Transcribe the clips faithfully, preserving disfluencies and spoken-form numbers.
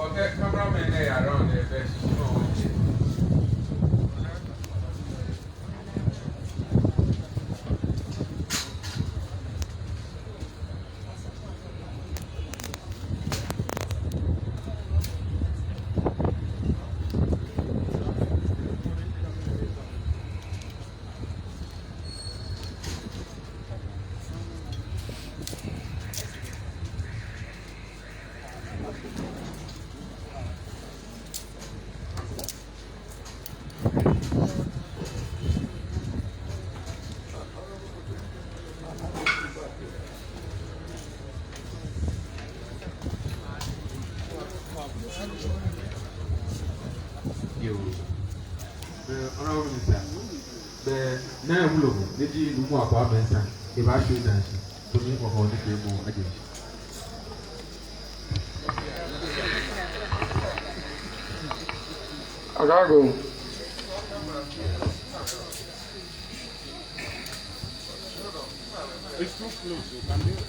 Okay, cameraman lɛ yɛ around lɛ, ebɛ shishi ma wɔ. Yoo. Ɛɛ, Honorable Minister, bɛ Naa Ewulɔmɔ, ni ji Nuumo Akwaa Mensah, ebaashwie daa shi. Koni wɔhɔɔ nifeemɔ aje. Akago. It's too close, you can do it.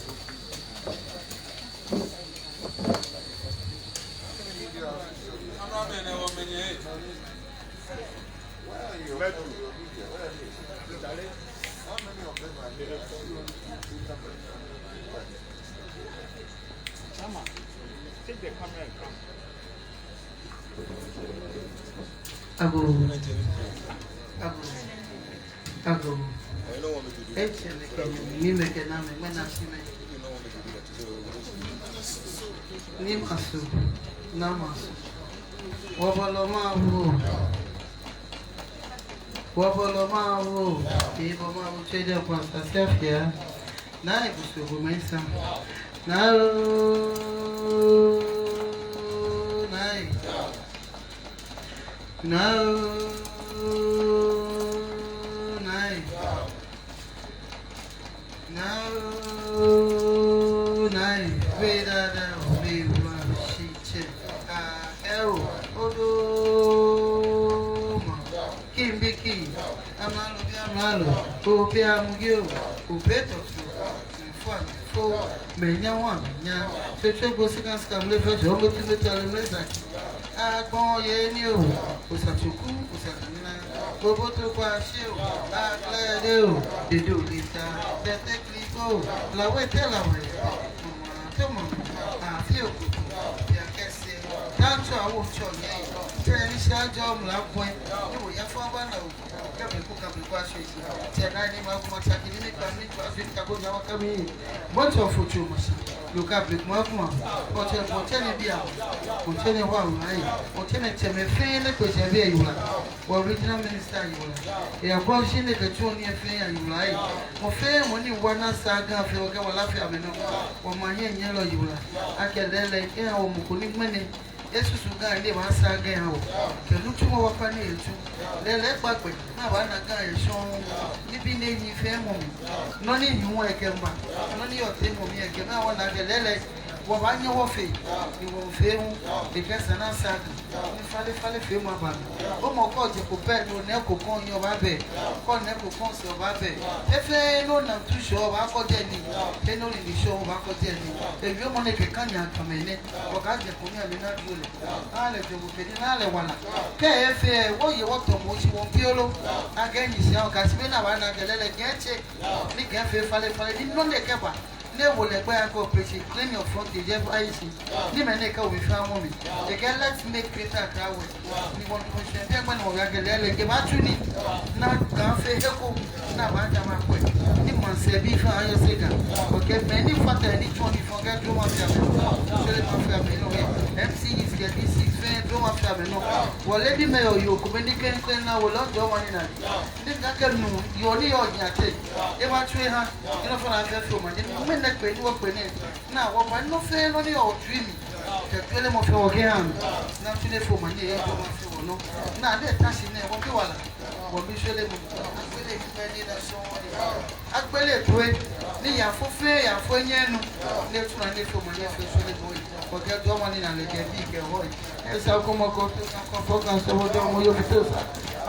Take the camera and come. Agoo. Agoo. Agoo. Etsɛmɛi kɛ nyɛmɛi, mɛi kɛ naamɛi, mɛi naashi mɛi. Nii masu, naa masu. Wɔbɔlɔ mawu. Wɔbɔlɔ mawu. Kɛ bɔ mawu tsɛ jɛ kwa sasia fia. Naa Ebusubumɛi Mensah. Naa oo, naa ee. Naa oo, naa ee. Naa oo, naa ee. Be dada, be wa shi tsɛ. Akɛ oo, odo ma. Kimbiki, amralo bi amralo, obi amugi oo, obi tɔtɔ, mifo amifo, mɛnya wa mɛnya, tsɛtsɛ gbo sika sika mle fɛ jɔ mle tu mle tu ale mle zaki. Agbɔn yɛ ni oo, osa tsuku, osa nina, obo to kwa shi oo, aklɛ de oo, dede oo lita, tɛtɛ kliko, lawe tɛ lawe. Tɔmɔ, afi okuku, ya kɛse. Tanto awo tsɔ nyɛ. Tɛ ni sha jɔ mla kwen. Ni wo ya fɔ ba na o. Kabi ku kabi kwa shwe. Tɛ na ni ma kuma taki ni mi kwa mi kwa shwe ka go na wa kami. Mɔtsɔ fo tsɔ mɔ shi. Lo kabi kuma kuma. Mɔtsɛ mɔtsɛ ni bia. Mɔtsɛ ni wa o na ye. Mɔtsɛ ni tsɛmɛi fɛɛ ni kpejɛ bi e wa. Wɔ regional minister Ayiwala. Eya kɔ shi ni kɛ tsuɔ nii fɛɛ Ayiwala ee. Mɔ fɛɛ mɔ ni wa naa saa Ga fɛɛ, okɛ wala fɛɛ amɛnɔ. Wɔmaŋ hiɛnyiɛlɔ Ayiwala. Akɛ lɛɛlɛŋ, eha wɔ mɔ ko ni ŋmɛnɛ esusu Ga ni ebaasaa Ga eha wɔ. Kɛ nitsumɔ wɔkpa ni etsu. Lɛɛlɛŋ kpakpa, ni abaana Ga yɛ shɔŋŋ. Nibii ni enyiɛ fɛɛ mɔ mli. Nɔ ni nyiɛ wɔ ekɛba. Nɔ ni yɔɔ teemɔ mli ekɛba, wɔna akɛ lɛɛlɛŋ. Wɔbaanyɛ wɔfee, ni wɔfee hu, ekɛ sa naa saa Ga, ni falefale feemɔ aba mli. Omɔ kɔ jɛ ko pɛ, no nɛ ko kɔŋ nyɛ obaabɛ, kɔ nɛ ko kɔŋ sɛɛ obaabɛ. Efee no na tu shɔ obaakɔ jɛ ni, eno ni ni shɔ obaakɔ jɛ ni. Ewiemɔ nɛɛ kɛ kanya kamɛ nɛ, wɔkajɛ ko ni amɛna dio lɛ. Naa lɛ jɔɔmɔ kɛ ni naa lɛ wala. Kɛ efee, wɔye wɔtɔmɔ shi wɔbi olo. Akɛ ni shi awo kasi mɛ naa baana akɛ lɛɛlɛŋ kɛ tsɛ. Ni kɛ fee falefale, ni nɔ nɛɛ kɛba. Ni ewo lɛ gbɛi akɛ operation, claim your frontage, F I C. Ni mɛi nɛɛ kɛ obi fɛɛ amɔ mli. Ekɛɛ let's make Greater Accra work. Ni wɔ ni wɔshɛ biɛ gbɛ ni wɔga kɛ lɛɛlɛŋ kɛbaatsu nii. Naa Ga fɛɛ he ko. Naa baata ma kwɛ. Ni maŋsɛɛbii fɛɛ ayɔse Ga. Okɛ mɛi ni fata ni tsuɔ nii fɔŋ kɛ dromɔ fɛɛ amɛnɔ. Shweremɔ fɛɛ amɛnɔ. M C Es kɛ D Cs fɛɛ dromɔ fɛɛ amɛnɔ. Wɔ lady mayor yoo kome ni klɛŋklɛŋ naa wɔ lɛ dromɔ ni naa. Ni Ga kɛ nuu yoo ni yɔɔ nyiɛ tɛ. Ebaatsu eha. Enɔ fɛɛ naa fɛɛ fɛɛ omanye. Mɛni kpee ni wɔkpee nɛɛ. Naa wɔba nɔ fɛɛ nɔ ni yɔɔ otsui mli. Kɛ kpele mɔ fɛɛ wɔkɛha. Naa tsu nɛɛ fɛɛ omanye. Ebaafee wɔnɔ. Naa nɛɛ ta shi nɛɛ wɔkɛ wala. Wɔbi shweremɔ. Agbele kpee ni naa sɔŋŋ. Agbele toi. Ni yaafo fɛɛ yaafo nyɛ nu. Nɛɛ tsu naa nɛɛ fɛɛ omanye fɛɛ shweremɔ. Wɔkɛ dromɔ ni naa lɛ kɛ bii kɛ hoi. Esa ko mɔ ko to sa ko fo kan so wo do mo yo fito sa.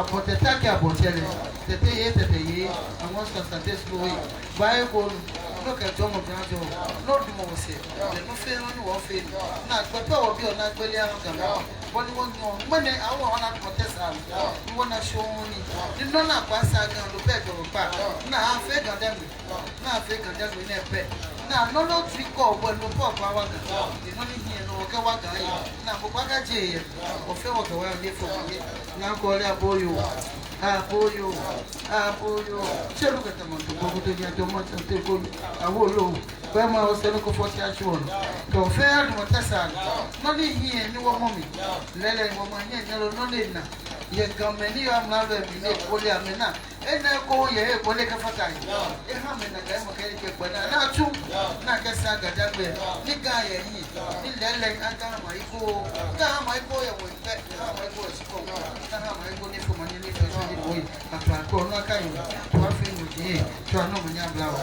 Abɔ tɛ ta kɛ abɔ tɛ lɛ. Tɛtɛ yɛ, tɛtɛ yɛ. Amɔ sa sa tɛ so yɛ. Ba yɛ ko nu. Nɔ kɛ jɔɔmɔ Ga ajɔ, nɔ damɔ wɔsɛɛ, lɛ nɔ fɛɛ nɔ ni wɔfee nɛɛ. Naagba pɛ wɔbiɔ, Naa gbele aha Gamɛi. Bɔ ni wɔnyɛɔ, ŋmɛnɛ awo wɔnaa tamɔ tɛsaa, ni wɔna shɔŋŋ ni. Ni nɔ ni akpa sa Ga lɛ pɛ jɔɔ kpa. Naa afee Ga-Dangme. Naa afee Ga-Dangme nɛɛ pɛ. Naa nɔ ni otsu kɔ bɔ ni okɔ kpa wa Ga. Ni nɔ ni hiɛ nɔ wɔkɛ wa Ga yɛ. Naa ko kpa ka je yɛ. Wɔfɛɛ wɔkɛ wa yɛ ni fo yɛ. Naa kɔle abo yoo. Abo yoo. Abo yoo. Tsɛ lu kɛ tamɔ to ko to nya to ma tsɛ te ko. Awo loo. Bɛ ma osɛɛ nɔ ko fɔ tsi atsi wɔnɔ. Tɔ fɛɛ adumɔ tɛsaa. Nɔ ni hiɛ ni wɔmɔ mli. Lɛɛlɛŋ wɔmaŋ hiɛnyiɛlɔ nɔ ni ena. Yɛ Gamɛi ni yɔɔ amralo lɛ mli ni ekɔle amɛnaa. Enɛ ko yɛ he ko ni ekɛfata he. Eha amɛnaa Ga mɔ kɛ ni kɛ gbɛ naa. Naa tsu. Naa kɛ sa Ga-Dangme. Ni Ga yɛ hiɛ. Ni lɛɛlɛŋ akahama he ko. Akahama he ko yɛ wɔ pɛ. Akahama he ko yɛ shikpɔŋ. Akahama he ko ni fo manye ni fee so ni wɔ yi. Atua ko nɔ aka yi. Tua fɛɛ nyɔji. Tua nɔ manye abla wɔ.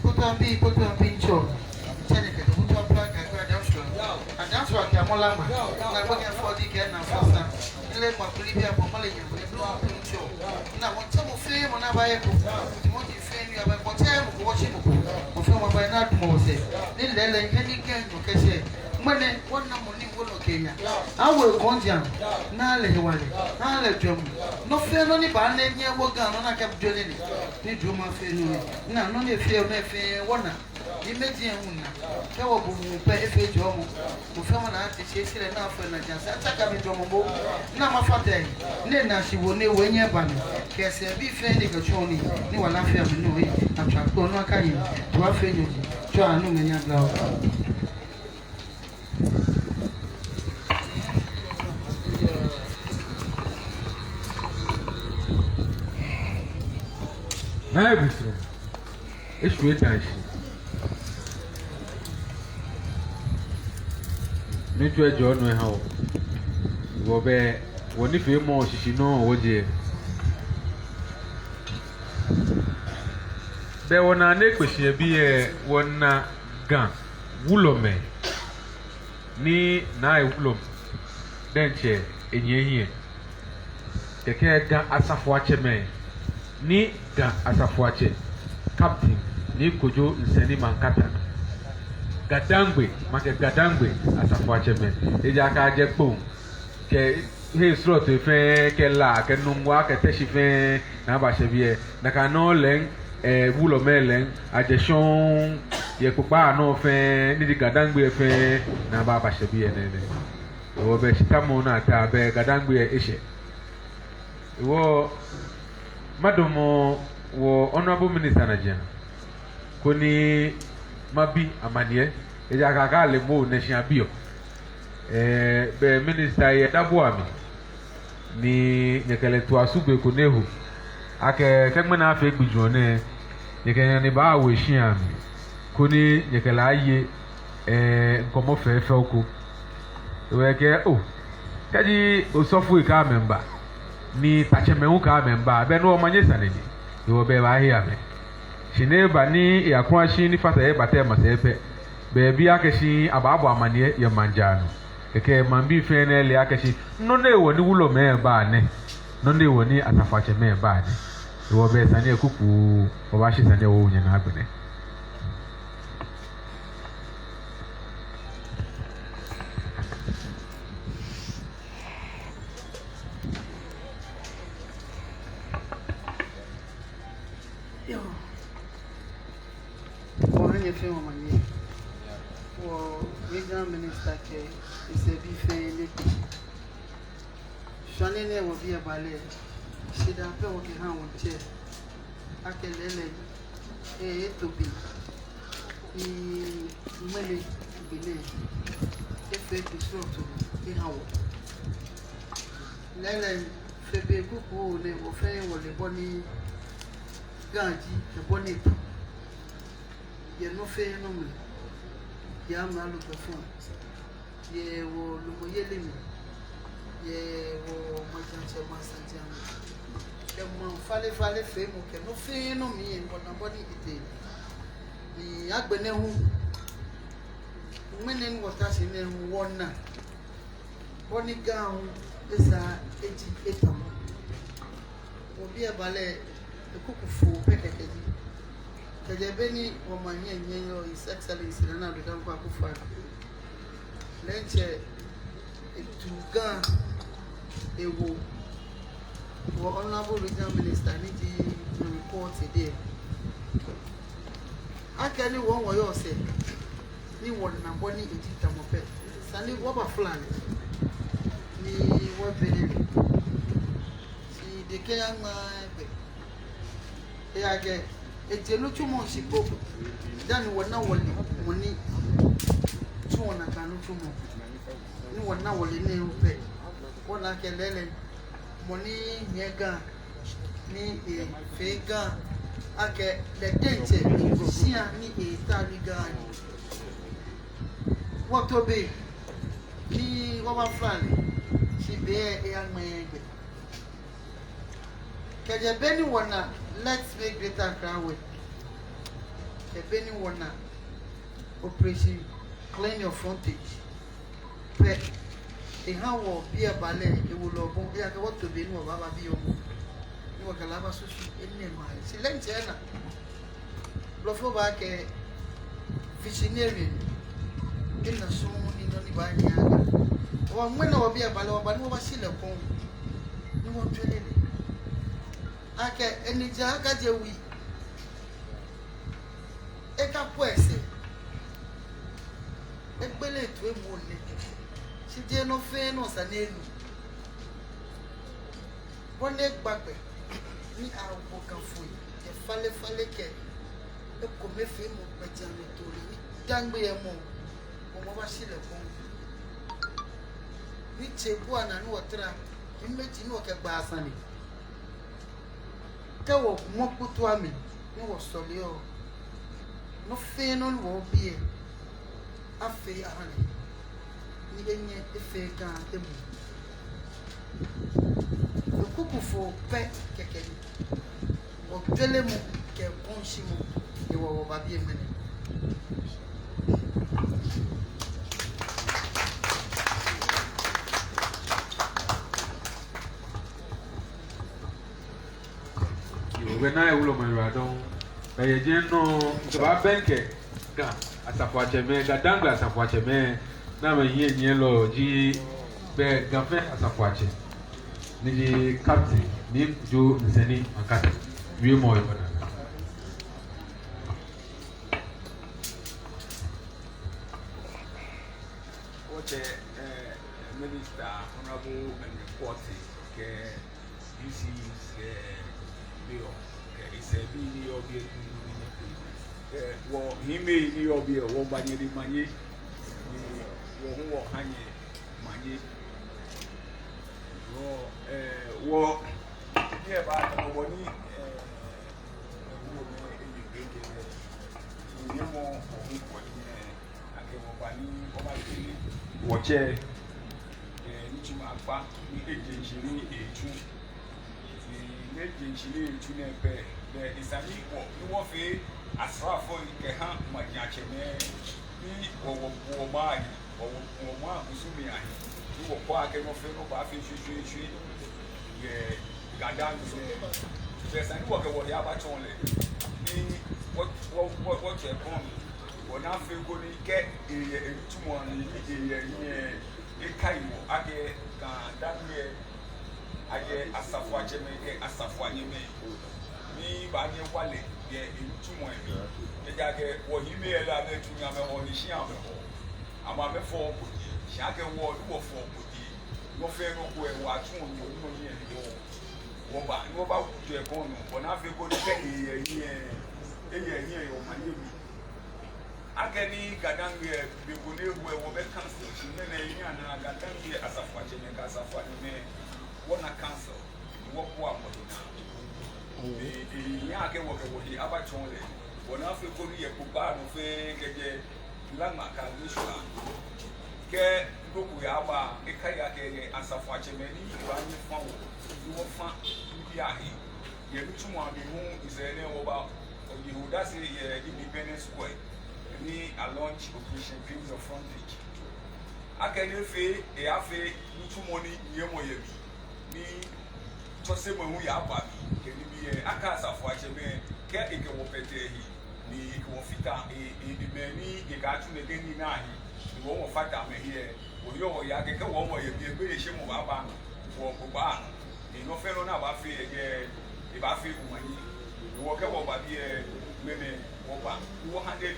Kutuambi, kutuambi ntsɔ. Tsɛnɛ kɛ kutuambi ka kura damsua. Adamsua kɛ mɔ lama. Na gbɛkɛ fɔ di kɛ na fɔ sa. Ile ma kuli bi abɔ mɔ lɛ nyɛ. Kutuambi ntsɔ. Na mɔ tsɛ mɔ fɛɛ mɔ naa ba yɛ ko. Mɔ ni fɛɛ ni aba ko tsɛ mɔ ko wɔshi mɔ ko. Mɔ fɛɛ mɔ ba naa damɔ wɔsɛɛ. Ni lɛɛlɛŋ he ni kɛ nyɔ kɛshɛ. Ŋmɛnɛ wɔna mɔ ni wolo kɛ ya. Awo ekɔŋ ja. Naa lɛ hewalɛ. Naa lɛ jɔɔmɔ. Nɔ fɛɛ nɔ ni ba nɛ nyɛ wɔ Ga nɔ naa kɛ jɔɔ lɛ nɛ. Ni jɔɔmɔ fɛɛ nɔ nɛ. Naa nɔ ni fɛɛ nɔ fɛɛ wɔna. Ni mɛi ji hu naa. Kɛ wɔbu mɔ pɛ efee jɔɔmɔ. Mɔ fɛɛ mɔ naa te shi shi lɛ naa fɛɛ naa ja. Sa tsaka mi jɔɔmɔ bo. Naa mafata he. Ni naa shi wɔ ni wɔnyɛ ba nɛ. Kɛ sɛɛ bii fɛɛ ni kɛ tsɔ ni. Ni wala fɛɛ mi nɔ he. Atua ko nɔ aka yi. Tua fɛɛ nyɔji. Tua nɔ manye abla wɔ. Naa ebusrɔ. Eshwie daa shi. Ni tsɔ ejɔ nɔ eha wɔ. Wɔbɛ, wɔnifeemɔ shishi nɔ wɔjɛ. Bɛ wɔna ni ekpe shi yɛ biɛ wɔna Ga wulɔmɛi. Ni Naa ewulɔmɛi diɛŋtsɛ enyiɛ hiɛ. Kɛkɛ Ga asafoiatsɛmɛi. Ni Ga asafoiatsɛ, Captain Nii Kojo Nsɛni Mankata. Ga-Dangme, makɛɛ Ga-Dangme asafoiatsɛmɛi. Ejaakɛ ajɛ Kpone kɛ hei srɔtoi fɛɛ, kɛ La, kɛ Nungua, kɛ Teshie fɛɛ, ni abashɛ biɛ. Nakai nɔŋŋ lɛ, eh, wulɔmɛi lɛ, ajɛ shɔŋŋ, yɛ kpokpaa nɔ fɛɛ, ni ji Ga-Dangme fɛɛ, ni aba abashɛ biɛ nɛɛ nɛ. Wɔbɛ shitamɔ ni ata bɛ Ga-Dangme eshɛ. Wɔ, madamɔ wɔ Honourable Minister najiaŋ, koni mabi amaniɛ, ejaakɛ akɛɛ lɛ mɔ nɛɛ shi abiɔ. Eh, bɛ Minister yɛ dabua mli, ni nyɛkɛ lɛ to asu be ko ni eho. Akɛ, kɛ ŋmɛnɛ afee gbijurɔ nɛɛ, nyɛkɛ nyɛnane baawo eshia mli. Koni nyɛkɛ lɛ aye, eh, ŋkɔmɔ fɛfɛo ko. Hewɔ ekɛɛ, oh, kɛji osɔfoi kɛ amɛmiiba, ni tatsɛmɛi hu kɛ amɛmiiba, bɛ no omanye sane ni. Hewɔ bɛ ebaahe amɛ. Shi ni eba ni eyakwɛ shi ni fata ebata emasɛi pɛ, bɛ ebi akɛ shi abaabɔ amaniɛ yɛ maŋ jara nɔ. Kɛkɛ maŋbii fɛɛ nɛɛ le akɛ shi, nɔ ni ewo ni wulɔmɛi ba nɛ. Nɔ ni ewo ni asafoiatsɛmɛi ba nɛ. Hewɔ bɛ sane lɛ kuku, wɔbaashi sane lɛ wɔwo nyɛnaa agbɛnɛ. Yoo. Wɔha nyɛ fɛɛ wɔmanye. Wɔ Regional Minister kɛ esɛɛbii fɛɛ ni kpe shi. Shwane nɛɛ wɔbi aba lɛ, shidaa pɛ wɔkɛha wɔtsɛ. Akɛ lɛɛlɛŋ, eh, eto be. Ni ŋmɛnɛ gbi nɛɛ, efee gbi srɔto eha wɔ. Lɛɛlɛŋ, fe be kuku nɛɛ wɔfɛɛ wɔle bɔ ni Ga ji, kɛ bɔ ni eto. Yɛ nɔ fɛɛ nɔ mli. Yɛ amralo gbɛfaŋ. Yɛ wɔ lumɔyeli mli, yɛ wɔ maŋtsɛ maŋsaji amli, kɛ maŋ falefale feemɔ kɛ nɔ fɛɛ nɔ mli yɛ bɔ ni bɔ ni etee. Ni agbɛnɛ hu, Ŋmɛnɛ ni wɔta shi nɛɛ hu wɔna bɔ ni Ga hu esa eji etamɔ. Wɔbiɛba lɛ, ekuku foo pɛ kɛkɛ ji. Kɛjɛ be ni wɔmaŋ hiɛnyiɛlɔ His Excellency Nana Addo Dankwa Akufo-Addo lɛ diɛŋtsɛ etu Ga ewo wɔ Honourable Regional Minister ni ji mi report lɛ. Akɛni wɔ wɔyɔɔ sɛɛ ni wɔna bɔ ni eji tamɔ pɛ, esa ni wɔbafla lɛ ni wɔbele lɛ. Shi de kɛ yaŋma gbɛ. Eya kɛ, eje nitsumɔ shishi kpo. Dani wɔna wɔle mɔ ni tsuɔ nakai nitsumɔ. Ni wɔna wɔle nɛɛ hu pɛ, wɔna akɛ lɛɛlɛŋ mɔ ni nyiɛ Ga, ni efee Ga, akɛ lɛ diɛŋtsɛ shia ni etao ni Ga ni. Wɔto be ni wɔbafla lɛ, shi be lɛ eyaŋma gbɛ. Kɛjɛ be ni wɔna Let's Make Greater Accra Work, kɛ be ni wɔna Operation Clean Your Frontage pɛ, eha wɔbiɛba lɛ ewo lɛ obɔ, eya kɛ wɔto be ni wɔbaaba biɛ momo, ni wɔkɛ lɛ abasusu enɛɛmɛi. Shi lɛ diɛŋtsɛ ena. Blɔfo baakɛɛ visionary. Ena sɔŋŋ ni nɔ ni baanyɛ aha. Wɔ ŋmɛnɛ wɔbiɛba lɛ, wɔba ni wɔbashi lɛ kɔŋ, ni wɔjwere lɛ. Akɛ enija akajɛ wui, ekapɔ esɛɛ, egbele etoi emuu lɛ. Shi jeee nɔ fɛɛ nɔ esa ni enu. Bɔ ni egba gbɛ ni awo Gafoi yɛ falefale kɛ ekomefeemɔ gbɛjianɔtoo lɛ ni daŋgbe yɛ mɔ, wɔbashi lɛ kɔŋ. Ni tsɛ bua naa ni wɔtara, ni mɛi ji ni wɔkɛgba sane. Kɛ wɔmɔ kpoto amli ni wɔsɔleɔ, nɔ fɛɛ nɔ ni wɔbiɔ afee aha lɛ, ni enyɛ efee Ga emuu. Ekuku foo pɛ kɛkɛ ni. Wɔjweremɔ kɛ kɔnshimɔ, ni wɔ wɔba biɛ ŋmɛnɛ. Yoo, ogbɛnaa yɛ wulɔmɔ yiwaladɔŋŋ. Bɛ yɛ jɛmɛ nɔ, ŋkɛbaabɛŋkɛ Ga asafoiatsɛmɛi, GaDangme asafoiatsɛmɛi, ni amɛhiɛnyiɛlɔ ji bɛ Ga fɛɛ asafoiatsɛ, ni ji Captain Nii Kojo Nseni Mankata. Wiemɔ yɛ onaa. Wɔtsɛ, eh, Minister Honourable Henry Quartey kɛ D Cs kɛ Mayor kɛ esɛɛbii ni yɔɔ biɛ, kɛ wɔhiimɛi ni yɔɔ biɛ, wɔba nyɛ diɛŋtsɛ manye, ni wɔ hu wɔha nyɛ manye. Wɔ, eh, wɔbiɛba tamɔ bɔ ni, eh, ewulɔmɛi eyi gbekɛ lɛ, nyɛmɔ wɔ hu wɔnyɛ. Akɛ wɔba ni wɔbafee wɔtsɛ, eh, nitsumɔ kpakpa ni eje shishi ni etsu. Ni eje shishi ni etsu nɛɛ pɛ, bɛ esa ni wɔ, ni wɔfee asraafoi kɛha majiatsɛmɛi, ni wɔ, wɔ, wɔmaŋ ayi, wɔ, wɔ, wɔmaŋ kusumii ayi, ni wɔkwɛ akɛ nɔ fɛɛ nɔ baafee shweshweeshwe yɛ GaDangme. Bɛ esa ni wɔkɛ wɔhe abatsɔɔ lɛ, ni wɔ, wɔ, wɔ, wɔtsɛ kɔn. Bɔ ni afee koni kɛ eyɛ enitsumɔ ni eyɛ hiɛ, ekai wɔ akɛ GaDangme ayɛ asafoiatsɛmɛi kɛ asafoianyɛmɛi ni baanyɛ awale yɛ enitsumɔ lɛ mli. Ejaakɛ wɔhiimɛi lɛ amɛtsu ni amɛhɔ ni shi amɛhɔ. Amɛ amɛfɔɔ kpo ji, shi akɛ wɔ ni wɔfɔɔ kpo ji, nɔ fɛɛ nɔ ko lɛ wɔtsuɔ ni wɔnɔ hiɛ ni wɔ, wɔba ni wɔbawu tsɛ kɔn nɔ. Bɔ ni afee koni kɛ eyɛ hiɛ, eyɛ hiɛ yɛ omanye mli. Akɛni GaDangme, be ko ni eho lɛ wɔbɛ council, shi ŋmɛnɛ ehiaa ni GaDangme asafoiatsɛmɛi kɛ asafoianyɛmɛi wɔna council, ni wɔbua wɔhe naa. Ee, ehiaa akɛ wɔkɛ wɔhe abatsɔɔ lɛ. Bɔ ni afee koni yɛ kpokpaa nɔ fɛɛ kɛjɛ Laŋma kɛyashi Shwilao, kɛ nɔ ko yaaba, ekai akɛ yɛ asafoiatsɛmɛi ni baanyɛ afã wɔ, ni wɔfã nibii ahe. Yɛ nitsumɔ amli hu, ŋmɛnɛ wɔba, wɔye he odase yɛ Independence Square. ni a-launch Operation Clean Your Front Page. Akɛ ni efee, eyaafee nitsumɔ ni nyiɛmɔ yɛ mli, ni tsɔsemɔ hu yaaba mli kɛ nibii lɛ. Akɛ asafoiatsɛmɛi, kɛ ekɛ wɔ kpɛtɛ he, ni ekɛ wɔ fata, e, e, e, mɛi ni ekɛtsu nɛkɛ nii nɛɛ ahe, ni wɔ wɔfata amɛhe lɛ, wɔheɔ wɔyeɔ akɛ kɛ wɔ wɔyɛ biɛ, gbeyeishemɔ baaba wɔ kpokpaa nɔ. Ni nɔ fɛɛ nɔ ni abaafee lɛ, ebaafee omanye. Ni wɔ kɛ wɔba biɛ, ŋmɛnɛ wɔba ni wɔhandle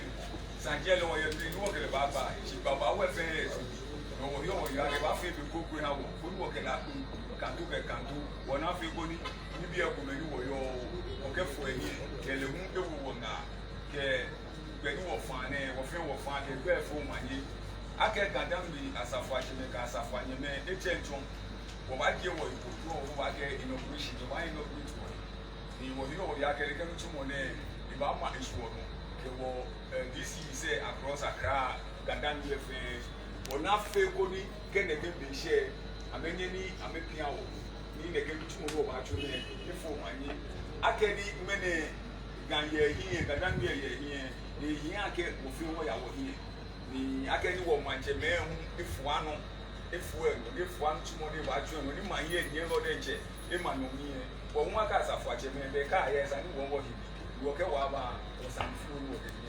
saji lɛ, wɔyɛ biɛ ni wɔkɛ lɛ baaba. Shi babaoo fɛɛ yɛ shi. Ni wɔheɔ wɔyeɔ akɛ ebaafee be kroko eha wɔ, koni wɔkɛ lɛ akpe kantu kɛ kantu. Wɔnaa fɛɛ koni nibii lɛ komɛi ni wɔyɔɔ, wɔkɛfɔ ehiɛ, kɛ lɛ hu ewo wɔ ŋaa, kɛ gbɛ ni wɔfaa nɛɛ, wɔ fɛɛ wɔfaa, kɛ gbɛ efee omanye. Akɛ Ga-Dangme asafoiatsɛmɛi kɛ asafoianyɛmɛi, etsɛŋ tsɔ wɔbaajie wɔyi kpo, wɔbaakɛ inauguration, wɔbaa-inaugurate wɔhe. Ni wɔheɔ wɔyeɔ akɛ nɛkɛ nitsumɔ nɛɛ, ebaama eshwɛ nɔ kɛ wɔ, eh, D Cs across Accra, Ga-Dangme fɛɛ. Wɔnaa fɛɛ koni kɛ nɛkɛ be shɛ, amɛnyɛ ni amɛpia wɔ, ni nɛkɛ nitsumɔ ni wɔbaatsu nɛɛ efee omanye. Akɛni ŋmɛnɛ Ga yɛ ehiɛ, Ga-Dangme yɛ ehiɛ, ni ehi akɛ wɔ fɛɛ wɔya wɔhiɛ. Ni akɛni wɔmaŋtsɛmɛi hu efua nɔ, efua nɔ, ni efua nitsumɔ ni ebaatsu nɔ, ni maŋ lɛ nyiɛlɔ diɛŋtsɛ ema nɔ mli lɛ, wɔ hu akɛ asafoiatsɛmɛi, be kɛ aya lɛ esa ni wɔ wɔhi, wɔkɛ wɔba, wɔsane fɛɛ ni wɔkɛ nyiɛ.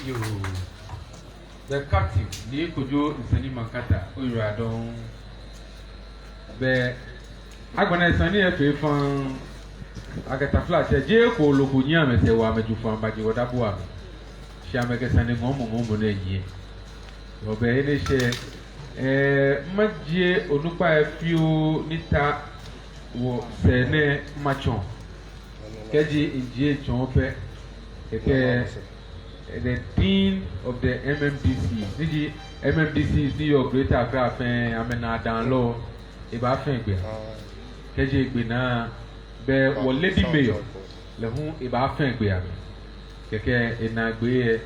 Yoo. The captain, Nii Kojo Nsɛni Mankata, oyiwaladɔŋŋ. Bɛ agbɛnɛ sane lɛ efee faŋŋ, akɛ taflatsɛ, jeee kooloo ko nyiɛ amɛsɛɛ wɔ amɛjo faŋŋ ba je wɔdabua amɛ. Shi amɛkɛ sane ŋɔɔmɔ ŋɔɔmɔ nɛɛ nyiɛ. Wɔ bɛ enɛ shɛ, eh, majie onukpa lɛ fioo ni ta wɔsɛɛ nɛɛ matsɔɔ. Kɛji mijie etsɔɔ pɛ, ekɛɛ, eh, the Dean of the M M D Cs, ni ji M M D Cs ni yɔɔ Greater Accra fɛɛ, amɛnaadamɔlɔ, ebaafee egbee. Kɛji egbe naa, bɛ wɔ Lady Mayor, lɛ hu ebaafee egbee amɛ. Kɛkɛ enaagbee lɛ,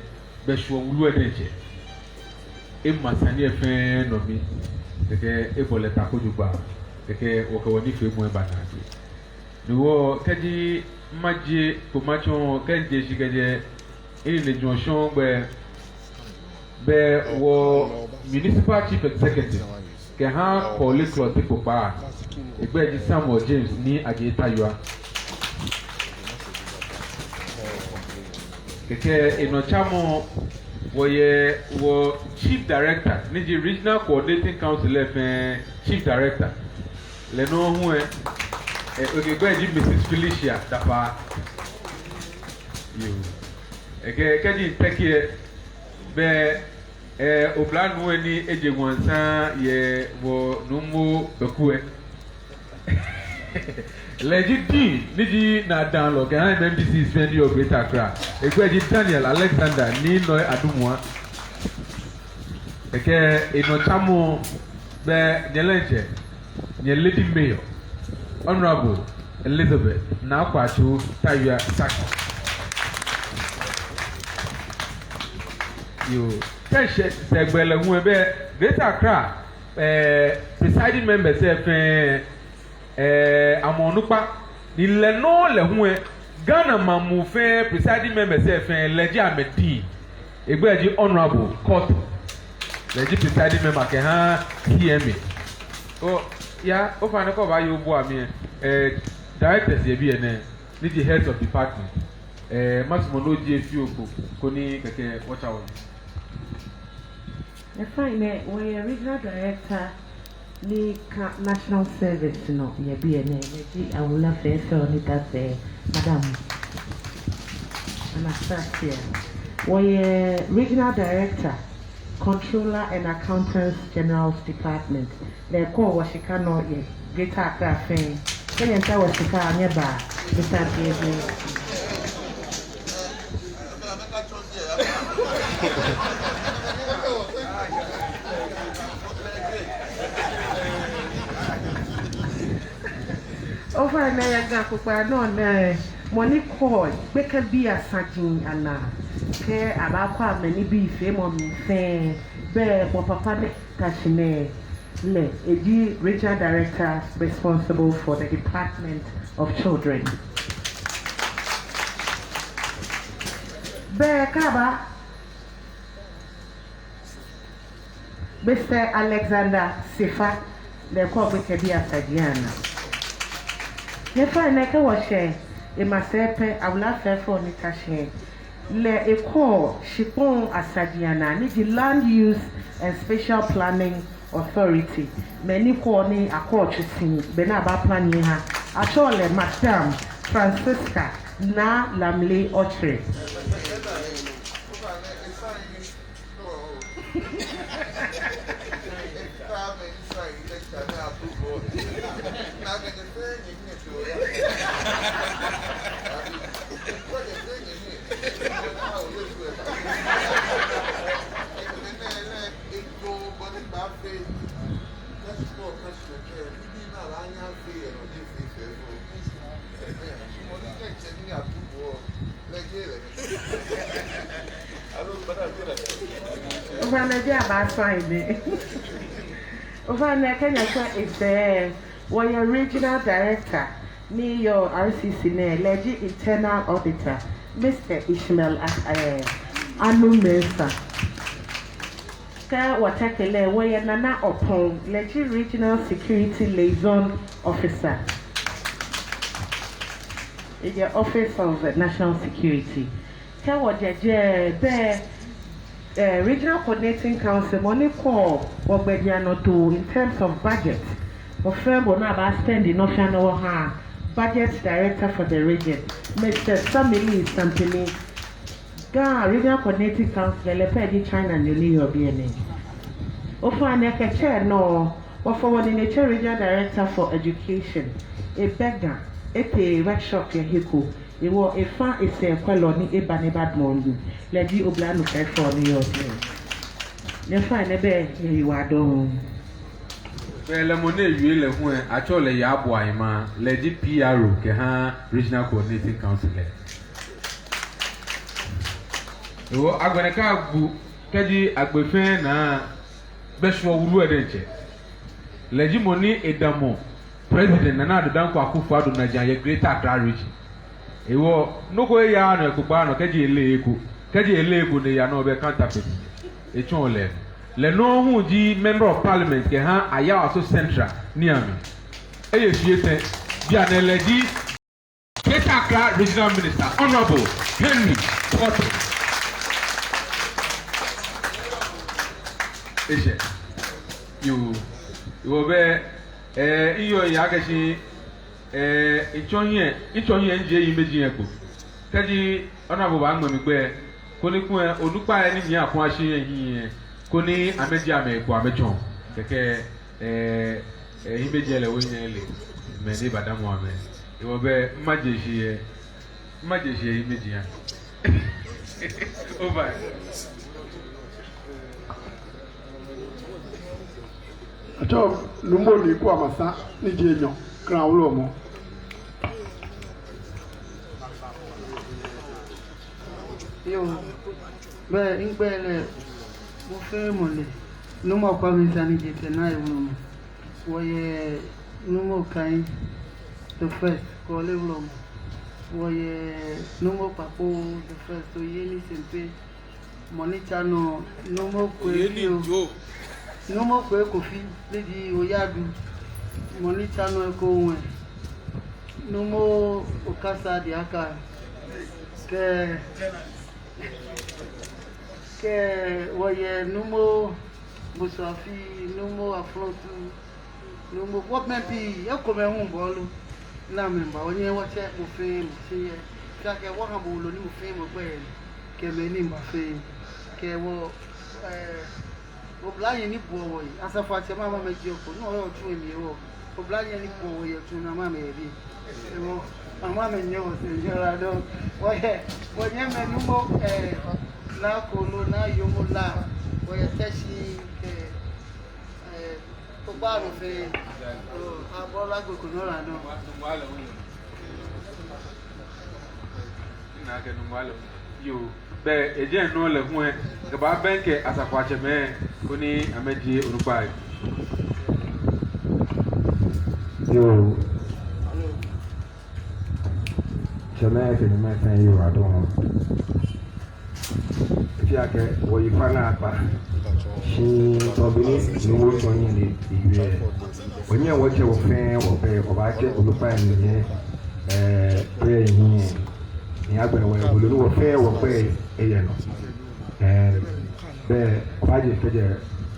bɛ shwɛ wulu lɛ diɛŋtsɛ ema sane lɛ fɛɛ nɔ mli. Kɛkɛ ebɔ lɛ tako jogbaŋŋ. Kɛkɛ wɔkɛ wɔnifeemɔ lɛ eba naagbee. Ni wɔ kɛji majie kpo matsɔɔ, kɛji eshi kɛjɛ enine jɔɔnshɔŋ gbɛ, bɛ wɔ Municipal Chief Executive kɛha Korle Klottey kpokpaa, egbɛi ji Samuel James Nii Adjei Tawia. Kɛkɛ enɔtsamɔ, wɔyɛ wɔ Chief Director, ni ji Regional Coordinating Council lɛ fɛɛ Chief Director. Lɛ nɔŋŋ hu lɛ, eh, egbɛi ji Missus Felicia Dapaa. Yoo. Ekɛɛ, kɛji miteke lɛ, bɛ, eh, oblanuu lɛ ni eje ŋwansa yɛ wɔ Nuumo Beku lɛ. Lɛ ji Dean, ni ji naadamɔlɔ kɛha M M D Cs fɛɛ ni yɔɔ Greater Accra. Egbɛi ji Daniel Alexander Nii Noi Adumua. Ekɛɛ enɔtsamɔ, bɛ nyɛ diɛŋtsɛ, nyɛ Lady Mayor, Honourable Elizabeth Naa Kwatsoe Tawia Sackey. Yoo, kɛ eshɛ sɛɛgbɛ lɛ hu lɛ, bɛ Greater Accra, eh, presiding members lɛ fɛɛ, eh, amɛ onukpa, ni lɛ nɔŋŋ lɛ hu lɛ, Ghana maŋ muu fɛɛ presiding members lɛ fɛɛ, lɛ ji amɛ Dean. Egbɛi ji Honourable Kortey. Lɛ ji presiding member kɛha C M A. Oya, ofainɛ kɛ obaaye obua mi lɛ, eh, directors yɛ biɛ nɛɛ, ni ji heads of department. Eh, masumɔ ni ojie fioo kpo, koni kɛkɛ wɔtsa wɔhiɛ. Ofainɛ, wɔyɛ regional director ni ka national service nɔ yɛ biɛ nɛɛ, lɛ ji Awula Fɛfɛo Nii Datsɛ, Madam Anastasia. Wɔyɛ regional director, Controller and Accountants General's Department, lɛ ekɔɔ wɔshika nɔ yɛ Greater Accra fɛɛ. Kɛ nyɛmiitao wɔshika lɛ, nyɛbaa, Mister Biebe. Ofainɛ, yɛ Ga kpokpaa nɔ nɛɛ, mɔ ni kɔɔ gbekɛbii asaji anaa, kɛ abaakɔ amɛnibii feemɔ mli fɛɛ, bɛ wɔ papa ni ta shi nɛɛ, lɛ eji Regional Director responsible for the Department of Children. Bɛ kaba. Mister Alexander Sefa, lɛ kɔ gbekɛbii asaji anaa. Nyɛfainɛ kɛ wɔshɛ emasɛi pɛ, awula fɛfɛo ni ta shi lɛ, ekɔ shikpɔŋ asaji anaa ni ji Land Use and Spatial Planning Authority. Mɛi ni kɔ ni akɔ tsu si, be ni aba plan yi ha. Atsɛɔ lɛ Madam Francisca Naa Lamle Otchere. Ofainɛ, ji aba sign ni. Ofainɛ, kɛ nyɛkwɛ esɛɛ, wɔyɛ Regional Director ni yɔɔ R C C nɛɛ, lɛ ji Internal Auditor, Mister Ishmael Ak-, eh, Anu Mensah. Kɛ wɔteke lɛ, wɔyɛ Nana Opong, lɛ ji Regional Security Liaison Officer. Ejɛ Office of National Security. Kɛ wɔjɛ jɛi, bɛ, eh, Regional Coordinating Council, mɔ ni kɔ wɔgbɛjianɔtoo in terms of budget. Wɔfɛɛ bɔ ni aba spend nɔ fɛɛ nɔ wɔha. Budget Director for the region, Mister Samili Sampini. Ga Regional Coordinating Council lɛ pɛ ji China nyo ni yɔɔ biɛ nɛɛ. Ofainɛ kɛtsɛ nɔ, wɔfɔ wɔnine tsɛ Regional Director for Education. Ebɛ Ga, etee workshop yɛ he ko. Ewɔ efa esɛɛkwɛlɔ ni eba ni ebadamɔ mli. Lɛ ji oblanyo kɛ fɛo ni yɔɔ biɛ. Nyɛfainɛ, bɛ nyɛyiwaladɔŋŋ. Bɛ lɛ mɔ ni wie lɛ hu lɛ, atsɛɔ lɛ Yaabo Ayima, lɛ ji P R O kɛha Regional Coordinating Council lɛ. Ewɔ agbɛnɛ kɛ agbo, kɛji agbe fɛɛ naa, bɛ shwɛ wulu lɛ diɛŋtsɛ. Lɛ ji mɔ ni edamɔ President Nana Addo Dankwa Akufo-Addo najiaŋ yɛ Greater Accra Region. Ewɔ nɔ ko eyaaa nɔ, ekpokpaa nɔ, kɛji eleee eko, kɛji eleee eko ni eya nɔ, bɛ counterfeit. Etsɔɔ lɛ. Lɛ nɔŋŋ hu ji Member of Parliament kɛha Ayawaso Central Niamey. Eye shii etɛ, bianɛ lɛ ji Greater Accra Regional Minister, Honourable Henry Quartey. Eshɛ. Yoo. Ewɔ bɛ, eh, iyɔ ya kɛ shi, eh, itsɔ hiɛ, itsɔ hiɛ, njie yi meji yɛ kpo. Kɛji Honourable baaŋmɛ mi gbɛ, koni kulɛ onukpai ni nyiɛ akɔ ashi yɛ hiɛ, koni amɛjie amɛkpo amɛtsɔɔ. Kɛkɛ, eh, eh, hiɛmɛji lɛ wɔnyɛ wɔle mɛi ni badamɔ amɛ. Ewɔ bɛ, maje shi yɛ, maje shi yɛ hiɛmɛji lɛ. Over. Atsɛɔ Nuumo Nii Kwame Amarsan ni ji enyɔ, Kra Wulɔmɔ. Yoo, bɛ migbɛi lɛ, mɔ fɛɛ mɔ le, Nuumo Kwame Amarsan ni ji etɛ, Naa Wulɔmɔ. Wɔyɛ Nuumo Kai the first, Kɔle Wulɔmɔ. Wɔyɛ Nuumo Kpakpo the first, Oyeni Sempe. Mɔ ni tsa nɔ, Nuumo Kwei Fio. Nuumo Kwei Kofi, ni ji Oyadu. Mɔ ni tsa nɔ ekoŋŋ, Nuumo Okasa Diaka. Kɛ, kɛ wɔyɛ Nuumo Bosuafi, Nuumo Aflotu. Nuumo, wɔmɛi pii, ekomɛi hu bɔɔlu. Ni amɛba, wɔnyɛ wɔtsɛ mɔ fɛɛ mɔ shi yɛ. Shi akɛ wɔha bo wolo ni mɔ fɛɛ mɔ gbɛi yɛ. Kɛ mɛi ni ba fɛɛ. Kɛ wɔ, eh, oblahii ni buɔ wɔ yi. Asafoatsɛmɛi amɛ amɛjie kpo. Ni wɔyɔɔ tsu lɛ mli wɔ. Oblahii ni buɔ wɔ yi tsu lɛ amɛ amɛyɛ biɛ. Ewɔ, amɛ amɛnyɛ wɔsɛɛ nyɛla dɔŋŋ. Wɔyɛ, wɔnyɛmimɛi Nuumo, eh, Naa Kolo, Naa Yomo La. Wɔyɛ Teshie, eh, Eh, kpokpaa nɔ fɛɛ. Oh, abɔla gbɛ ko nɔ la nɔ. Yoo, bɛ eji nɔ lɛ hu lɛ, kɛba bɛŋkɛ asafoatsɛmɛi, koni amɛjie onukpai. Yoo. Tsɛmɛi kɛ nyɛmɛi fɛɛ yiwaladɔŋŋ. Shi akɛ wɔyi fa naakpa. Shi tamɔ bɔ ni nuumo tsɔɔ nyɛ ni ewie. Wɔnyɛ wɔtsɛ wɔ fɛɛ wɔkpɛ, wɔbaatsɛ onukpai ni yɛ, ɛɛ, kpɛ hiɛ. Ni agbɛnɛ wɔyɛ wolo ni wɔ fɛɛ wɔkpɛ yɛ nɔ. Ɛɛ, bɛ, wɔbaaje kɛjɛ,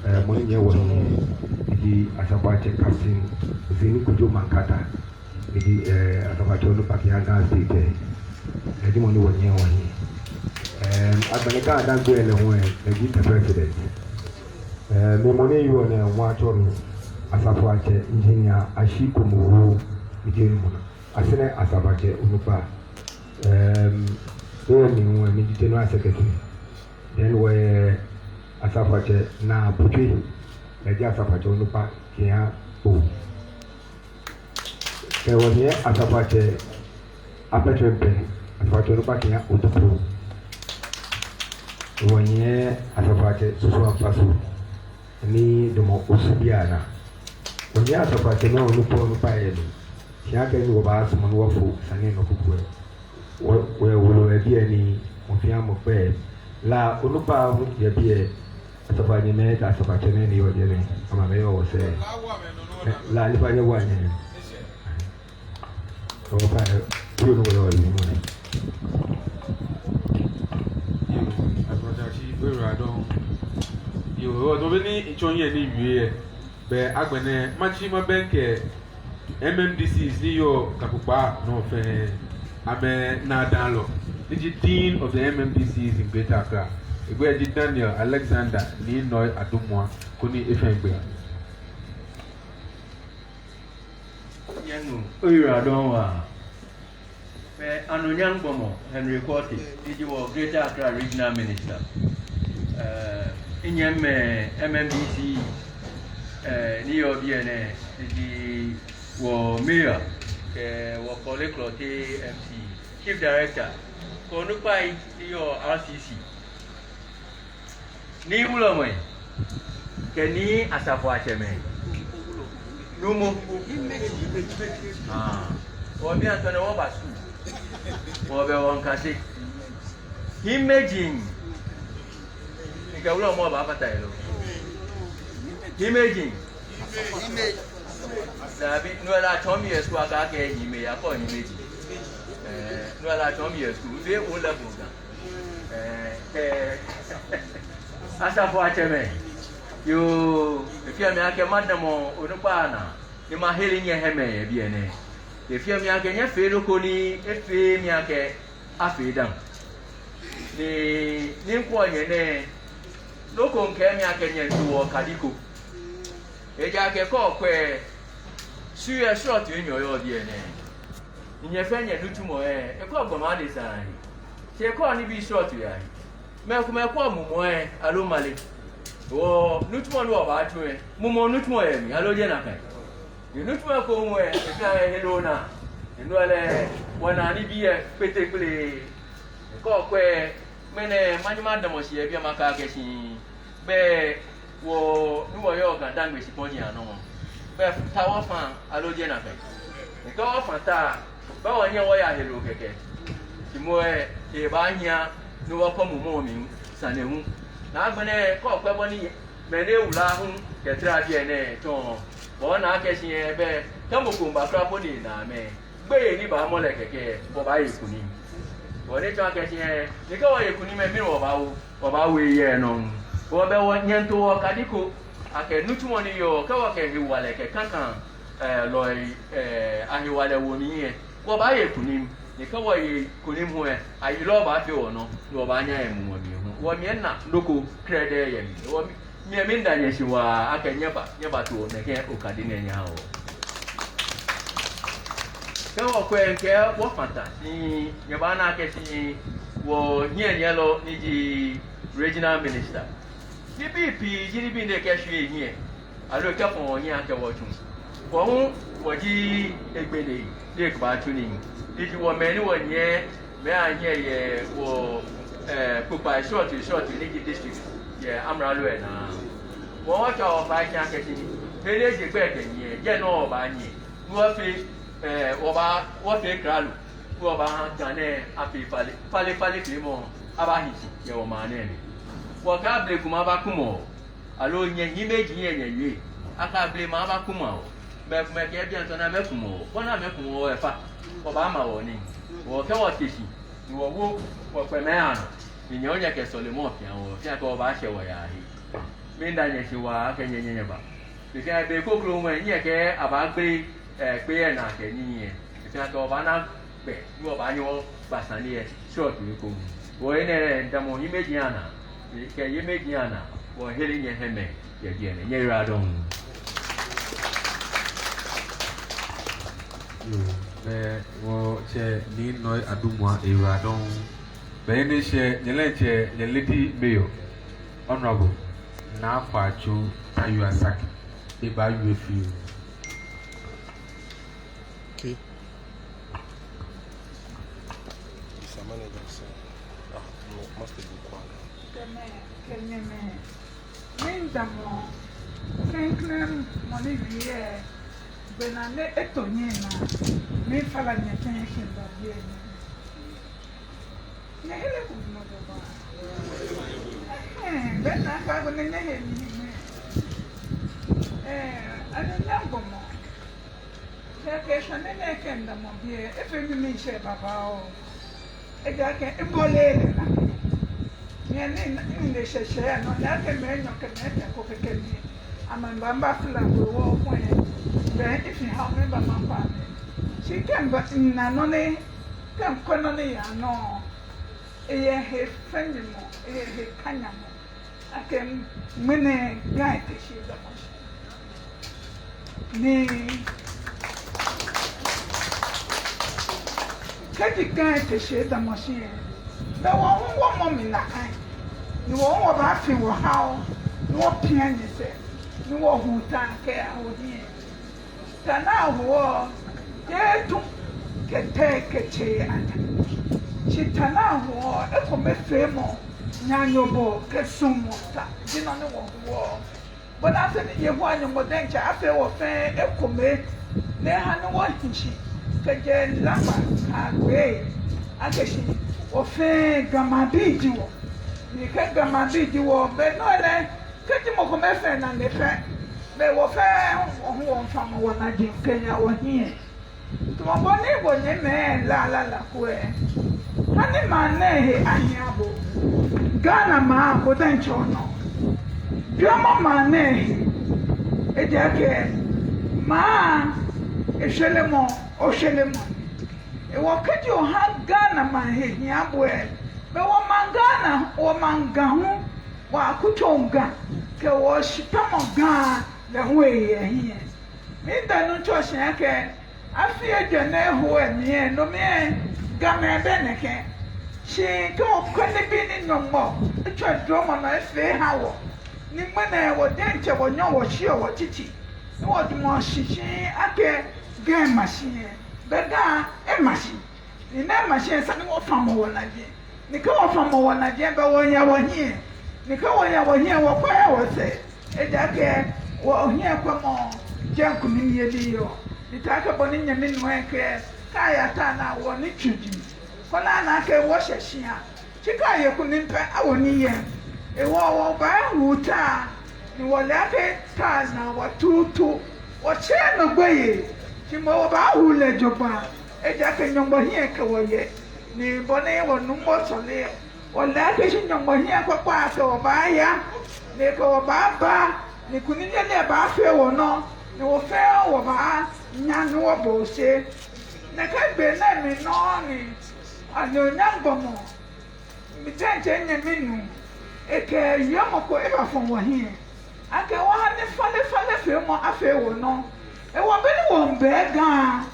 ɛɛ, mɔ ni yɛ wɔhiɛ. Eji Asafoatsɛ Captain Oseni Kojo Mankata. Eji, ɛɛ, Asafoatsɛ onukpa kɛha Ga State, ɛɛ, eji mɔ ni wɔnyɛ wɔhiɛ. Ɛɛ, agbɛnɛ Ga Adaŋbe lɛ hu, ɛɛ, eji the president. Ɛɛ, mi mɔ ni yɔɔ nɛɛ, wɔtsɛɔ mi Asafoatsɛ Engineer Ashiko Mowo, eji enumɔ naa. Asɛrɛ Asafoatsɛ onukpa. Ɛɛ, eji mi hu, ɛɛ, miji general secretary. Then wɔyɛ Asafoatsɛ Naa Putswe, eji Asafoatsɛ onukpa kɛha O. Kɛ wɔnyɛ Asafoatsɛ Apɛtwɛmpɛ, Asafoatsɛ onukpa kɛha Otukpo. Wɔnyɛ Asafoatsɛ Susu Ampasu, ni damɔ Osu biɛ naa. Wɔnyɛ Asafoatsɛmɛi onukpa onukpa yɛ mli. Shi akɛni wɔbaasumɔ ni wɔfo sane nɔ kuku lɛ, wɔ, wɔyɛ wolo yɛ biɛ ni mɔ fɛɛ mɔ kpɛ. La onukpa hu yɛ biɛ. Asafoanyɛmɛi kɛ asafoatsɛmɛi ni yɔɔ jɛmɛ, amɛ amɛyɔɔ wɔsɛɛ. Ɛɛ, La Alifa nyɛwoa nyɛhe. Ɔfa, ɛɛ, kuro nɔ wɔyɔɔ yi mɔ nɛ. Yoo, Asafoatsɛ, oyiwaladɔŋŋ. Yoo, tamɔ bɔ ni mitsɔ hiɛ ni miwie lɛ, bɛ agbɛnɛ matsi mabɛŋkɛ M M D Cs ni yɔɔ Ga kpokpaa nɔ fɛɛ, amɛnaadamɔlɔ, ni ji Dean of the M M D Cs in Greater Accra. Egbɛi ji Daniel Alexander Nii Noi Adumua, koni efee gbɛ. Nyɛnu, oyiwaladɔŋŋ waa. Mɛi anunyam gbɔmɔ Henry Quartey, ni ji wɔ Greater Accra Regional Minister. Ɛɛ, minyɛmimɛi M M D C, ɛɛ, ni yɔɔ biɛ nɛɛ, ni ji wɔ Mayor, kɛ wɔ Korle Klottey M C, Chief Director, kɛ onukpai ni yɔɔ R C C. Nii wulɔmɛi, kɛ nii asafoatsɛmɛi. Nuumo. Aa, wɔbi atɔ nɛ wɔba skul. Wɔbɛ wɔŋkase. Hiimeji. Mikɛ wulɔmɔ baafata he lo. Hiimeji. Daabi, no lɛ atsɔɔ mi yɛ skul akɛ akɛɛ hiimɛi, akɔ hiimeji. Ɛɛ, no lɛ atsɔɔ mi yɛ skul. Mibɛ O level Ga. Ɛɛ, ɛɛ, asafoatsɛmɛi. Yoo, efeɔ mi akɛ madamɔ onukpai anaa, ni mahere nyɛ hiɛmɛɛ yɛ biɛ nɛɛ. Efeɔ mi akɛ nyɛfee nɔ ko ni efeee mi akɛ afee dã. Ni, ni mikwɛɔ nyɛ nɛɛ, nɔ ko miikɛɛ mi akɛ nyɛmiito wɔ okadi ko. Ejaakɛ kɛ okwɛ, Shwilɛ srɔtoi enyɔ yɔɔ biɛ nɛɛ. Nyɛ fɛɛ nyɛnitsumɔ lɛ, ekɔɔ gbɔmɔ adesa ahe. Shi ekɔɔ nibii srɔtoi ahe. Mɛi komɛi kwɛɔ mumɔ lɛ, aloo male. Wɔ nitsumɔ ni wɔbaatsu lɛ, mumɔ nitsumɔ yɛ mli, aloo jeee nakai? Yɛ nitsumɔ ko hu lɛ, ekã ehe loo naa. Enɔ lɛ, wɔnaa nibii lɛ kpeteŋkpele. Kɛ okwɛ, ŋmɛnɛ, manyɛ madamɔ shi yɛ biɛ makɛɛ akɛ shi, bɛ wɔ, ni wɔyɔɔ Ga Adaŋbe shikpɔŋ ji anɔ mɔ. Bɛ ta wɔfã, aloo jeee nakai? Ni kɛ wɔfã ta, bɛ wɔnyɛ wɔya heloo kɛkɛ. Shi moŋ lɛ, ebaahia ni wɔkɔ mumɔ mli sane hu. Ni agbɛnɛ, kɛ okwɛ bɔ ni mɛi ni ewula hu kɛtara biɛ nɛɛ tsɔ. Bɔ ni akɛɛ shi lɛ, bɛ kɛ mɔ ko miiba kwraa po ni ena amɛ, gbeyei ni baamɔ lɛ kɛkɛ, wɔbaaye kunim. Bɔ ni tsɔɔ akɛ shi lɛ, ni kɛ wɔye kunim lɛ, mɛni wɔbaawo? Wɔbaawo heyelɔ. Wɔbɛ wɔ, nyɛmiito wɔ okadi ko, akɛ nitsumɔ ni yɔɔ, kɛ wɔkɛ hewalɛ kɛ kãkãlɔi, ɛɛ, ahewalɛ wo mli lɛ, wɔbaaye kunim. Ni kɛ wɔye kunim hu lɛ, ayilɔ baafee wɔnɔ, ni wɔbaanyɛ aye mumɔ mli hu. Wɔmiina nɔ ko krɛdɛɛ yɛ mli. Wɔmi- Miida nyɛ shi waa akɛ nyɛba, nyɛbato nɛkɛ okadi nɛɛ nyɛha wɔ. Kɛ wɔkwɛ, mikɛɛ wɔfã ta, ni nyɛbaana akɛ shi wɔhiɛnyiɛlɔ ni ji regional minister. Nibii pii ji nibii ni ekɛshwieɔ ehiɛ, aloo ekɛfɔɔ wɔhiɛ akɛ wɔtsu. Wɔ hu wɔji egbɛnɛ ni ekɛbaatsu nii. Ni ji wɔ mɛi ni wɔnyiɛ, mɛi ahiɛ yɛ wɔ, ɛɛ, kpokpai srɔtoi srɔtoi ni ji district yɛ amralo lɛ naa. Wɔ wɔtsɔɔ wɔfai akɛ shi, he ni eje kpɛ kɛnyiɛ, jɛi nɔŋŋ wɔbaanyiɛ. Ni wɔfee, ɛɛ, wɔbaa, wɔfee klalo. Ni wɔbaaha Ga nɛɛ afee fale, fale, falefeemɔ abahi shi yɛ wɔmaŋ nɛɛ mli. Wɔkɛɛ ablekuma bakumɔ wɔ. Aloo nyɛ hiɛmɛiji nyɛ nyɛwie akɛ ablema bakumɔ wɔ. Mɛi komɛi kɛɛ bianɛ tsɔne amɛkumɔ wɔ. Bɔ ni amɛkumɔ wɔ lɛ efa. Wɔbaama wɔnii. Wɔkɛ wɔte shi. Ni wɔwo wɔkpɛmɛi anɔ. Ni nyɛ hu nyɛkɛ sɔlemɔ fia wɔ. Fɛɛ akɛ wɔbaashɛ wɔyaa he. Miida nyɛ shi waa akɛ nyɛ nyɛ nyɛba. Be fɛɛ be kroko hu lɛ, nyɛkɛɛ abaagbele, eh, kpee lɛ naa kɛ nii lɛ. Be fɛɛ akɛ wɔbaana gbɛ, ni wɔbaanyɛ wɔgba sane lɛ srɔto ekoŋŋ. Wɔ enɛ lɛ, damɔ hiɛmɛiji anaa, kɛ hiɛmɛiji anaa, wɔhere nyɛ hiɛmɛi yɛ biɛ nɛɛ. Nyɛyiwaladɔŋŋ. Yoo, bɛ wɔtsɛ Nii Noi Adumua, eyiwaladɔŋŋ. Bɛ enɛ shɛ nyɛ diɛŋtsɛ nyɛ lady mayor, Honorable Naa Kwatsoe Tayuasaki, ebaawie fioo. Okay. Mister Manager, sir. Ah, no, Master Bukwala. Kɛmɛ, kɛmɛ, mɛ. Miidamɔ klɛŋklɛŋ mɔ ni wie lɛ, gbɛ naa ni eto nyɛ naa, miifala nyɛ tɛŋŋ shi ba biɛ nɛɛ. Nyɛhe lɛ kumɔ jogbaŋŋ. Ɛhɛɛ, be ni akpa ko ni nyɛhe ni mɛ. Ɛɛ, ani nyɛgbɔmɔ. Kɛkɛ sane nɛɛ kɛ midamɔ biɛ, efee mi miishɛɛ babaoo. Ejaakɛ ebɔle lɛ naa. Nyɛ ni, ni lɛ shɛshɛ nɔ, ni akɛ mɛi enyɔ kɛ mɛi etɛ ko kɛkɛ ni amɛba mba fila ko wɔ ko ɛ. Bɛ efee ha miba makpa amɛ. Shi kɛ miba, mina nɔ ni, kɛ mikwɛ nɔ ni yaa nɔ, eyɛ hefɛnyɛmɔ, eyɛ hekanyamɔ. Akɛ ŋmɛnɛ Ga Teshie damɔ shi. Ni kɛji Ga Teshie damɔ shi lɛ, bɛ wɔ hu wɔmɔ mli nakai. Ni wɔ hu wɔbaafi wɔhaoo, ni wɔpia nyɛsɛɛ, ni wɔhu ta kɛya wɔhiɛ. Ta ni ahoɔ, jeee tu kɛ tɛ kɛ tsɛ ata. Shi ta ni ahoɔ, ekomefeemɔ, naanyobɔɔ kɛ suɔmɔ ta ji nɔ ni wɔhoɔ. Bɔ ni afee ni Yehowa Nyɔŋmɔ diɛŋtsɛ afee wɔ fɛɛ ekome, ni eha ni wɔhi shi kɛjɛ Laŋma kɛyagbe, akɛ shi wɔ fɛɛ Ga maŋbii ji wɔ. Ni kɛ Ga maŋbii ji wɔ, be nɔ lɛ, kɛji mɔ ko mɛi fɛɛ na nɛ pɛ, bɛ wɔ fɛɛ wɔ hu wɔmiifamɔ wɔnaji kɛya wɔhiɛ. Tamɔ bɔ ni wɔnyɛmimɛi La La La ko ɛ. Ha ni maŋ nɛɛ he ahia bo. Ghana maŋ ko diɛŋtsɛ onɔ. Jɔɔmɔ maŋ nɛɛ he. Ejaakɛ maŋ eshwelemɔ, oshwelemɔ. Hewɔ kɛji oha Ghana maŋ he hia bo ɛ, bɛ wɔmaŋ Ghana, wɔmaŋ Ga hu, wɔkutso Ga, kɛ wɔshikpamɔ Ga lɛ hu eyɛ hiɛ. Miida Nuŋtsɔ shi akɛ, afii ejwɛ ni eho ɛ mli ɛ, no mli ɛ, Gamɛi bɛ nɛkɛ. Shi kɛ okwɛ nibii ni Nyɔŋmɔ etsɔ edromɔ nɔ efee eha wɔ, ni ŋmɛnɛ wɔ diɛŋtsɛ wɔnyɛɔ wɔshiɔ wɔtsitsi, ni wɔjumɔ shishi akɛ Ga ema shi ɛ, bɛ Ga ema shi. Ni Ga ema shi ɛ, esa ni wɔfamɔ wɔnaji. Ni kɛ wɔfamɔ wɔnaji ɛ, bɛ wɔyaa wɔhiɛ. Ni kɛ wɔyaa wɔhiɛ, wɔkwɛɛɛ wɔsɛɛ. Ejaakɛ wɔhiɛkwɛmɔ jɛi kunimyeli yɔɔ. Ni taakɛ bɔ ni nyɛmi nuu ɛ kɛɛ, kɛ aya ta ni awo ni tsuji, koni ana akɛ wɔshɛ shia. Shi kɛ aye kunim pɛ, awo nii yɛŋ. Hewɔ wɔbaawu ta, ni wɔle akɛ ta naa wɔ tuutu. Wɔtsɛɛɛ nɔ gbeyei, shi moŋ wɔbaawu lɛ jogbaŋŋ. Ejaakɛ Nyɔŋmɔ hiɛ kɛ wɔ yɛ. Ni bɔ ni wɔnuŋtsɔ sɔle ɛ, wɔle akɛ shi Nyɔŋmɔ hiɛ kpakpa kɛ wɔ baaya, ni kɛ wɔ baaba, ni kunimyeli ɛ baafee wɔnɔ, ni wɔ fɛɛ wɔbaanya ni wɔbɔ oshe. Nɛkɛ gbi nɛɛ mli nɔ ni anunyam gbɔmɔ, mi diɛŋtsɛ nyɛmi nuu, ekɛ wiemɔ ko ebafɔ wɔhiɛ. Akɛ wɔha ni falefalefeemɔ afee wɔnɔ. Hewɔ be ni wɔmiiba Ga,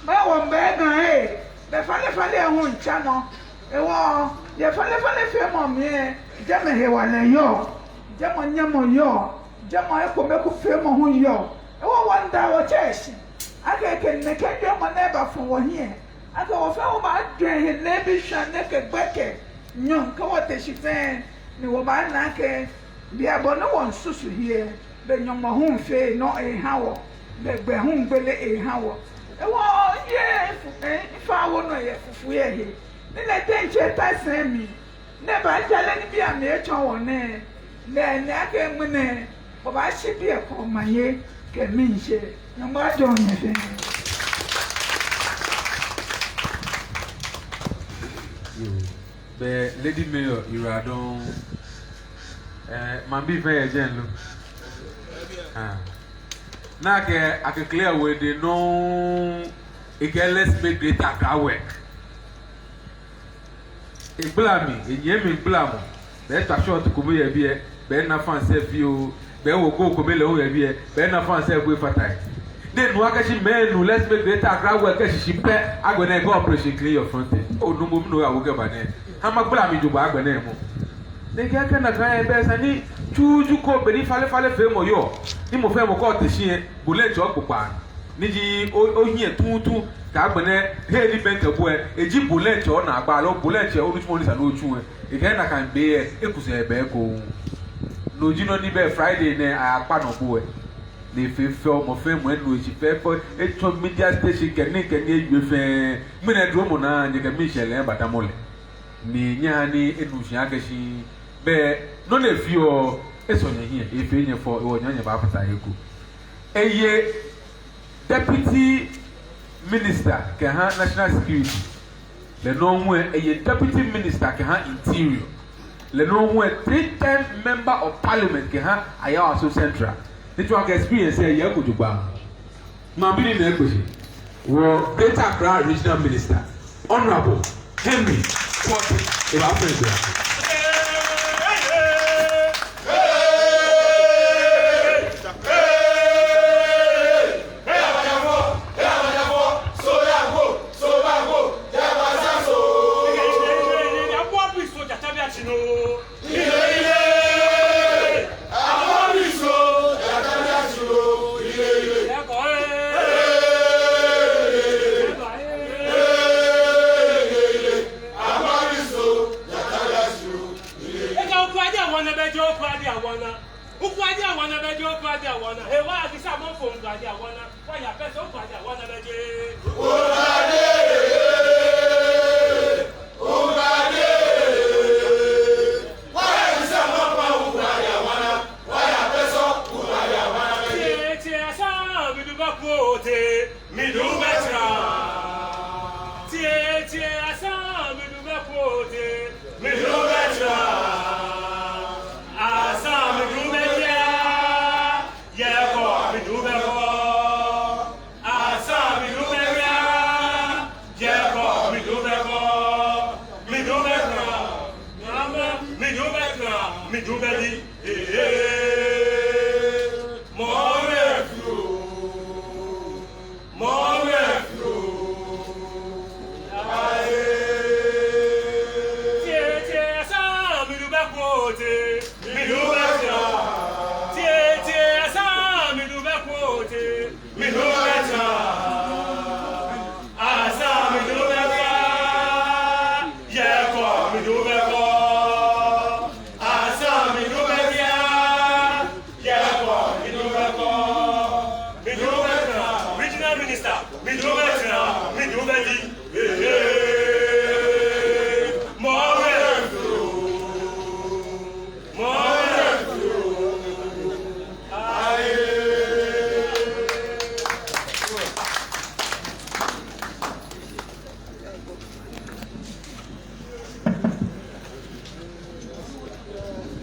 be wɔmiiba Ga ɛ, bɛ falefale ɛ hu miitsa nɔ. Hewɔ yɛ falefalefeemɔ mli ɛ, jɛmɛ hewalɛ yɔɔ, jɛmɛ nyamɔ yɔɔ, jɛmɛ ekomekofeemɔ hu yɔɔ. Hewɔ wɔmiida wɔtsɛ shi akɛ ekɛ nɛkɛ wiemɔ nɛɛ bafɔ wɔhiɛ. Akɛ wɔ fɛɛ wɔbaajwɛŋ he leebi shwane kɛ gbɛkɛ nyɔɔŋ kɛ wɔte shi fɛɛ, ni wɔbaana akɛ bianɛ bɔ ni wɔmiisusu he ɛ, bɛ Nyɔŋmɔ hu miifee nɔ eha wɔ, bɛ gbɛ hu miigbele eha wɔ. Hewɔ miye fu-, eh, mifawo nɔ yɛ fufui ɛ he. Ni lɛ diɛŋtsɛ ta sɛɛ mli, Ni ebaajale nibii amli etsɔɔ wɔ nɛɛ, ni, ni akɛ ŋmɛnɛ, wɔbaashi biɛ kɔ omanye kɛ miishɛɛ. Nyɔŋmɔ ajɔɔ nyɛ fɛɛ. Yoo, bɛ Lady Mayor, yiwaladɔŋŋ. Eh, maŋbii fɛɛ yɛ jɛmɛ lo? Ah. Ni akɛ, akɛ clear wɔ de nɔ, ekɛɛ let's make Greater Accra work. Egbala mli, enyɛmi gbalamɔ. Bɛ etswa shot kome yɛ biɛ, bɛ ena fans lɛ fioo, bɛ ewo goal kome lɛ hu yɛ biɛ, bɛ ena fans lɛ eko efata he. Ni enu akɛ shi mɛi enu let's make Greater Accra work lɛ shishi pɛ, agbɛnɛ ekɛɛ operation clean your frontage. Onu mɔ mli ni oyawo kɛba nɛɛ. Ha magbala mli jogbaŋŋ agbɛnɛ moŋ. Ni ekɛɛ akɛ nakai ebɛ sane ni tsuju ko bɛ ni falefale feemɔ yɔɔ. Ni mɔ fɛɛ mɔ kɛ ote shi lɛ, bo lɛ etsɛ okpokpaa. Ni ji o, ohiɛ tuuntu, kɛ agbɛnɛ, he ni bɛŋkɛ bo lɛ, eji bo lɛ etsɛ onaagba, aloo bo lɛ etsɛ onitsumɔ ni sa ni otsu lɛ. Ekɛɛ nakai be lɛ, eku sɛɛ ebɛ eko. No ji nɔ ni bɛ Friday nɛɛ, ayakpa nɔ bo lɛ. Ni efee fɛo, mɔ fɛɛ mɔ enu eshi fɛfɛo, etsɔ media station kɛ nii kɛ nii ewie fɛɛ. Ŋmɛnɛ dromɔ naa, nyɛkɛ miishɛɛ lɛ badamɔ lɛ. Ni nyɛhaa ni enu shi akɛ shi, bɛ, nɔ ni efeɔ, esɔ nyɛhiɛ, efee nyɛ fɛo, hewɔ nyɛhaa nyɛbafata he eko. Eye Deputy Minister kɛha National Security. Lɛ nɔŋŋ hu eye Deputy Minister kɛha Interior. Lɛ nɔŋŋ hu three-term Member of Parliament kɛha Ayawaso Central. Ni tsɔɔ akɛ experience lɛ eye eko jogbaŋŋ. Maŋbii ni na ekpe shi. Wɔ Greater Accra Regional Minister, Honourable Henry Quartey, ebaafee egbɛi. Regional Minister,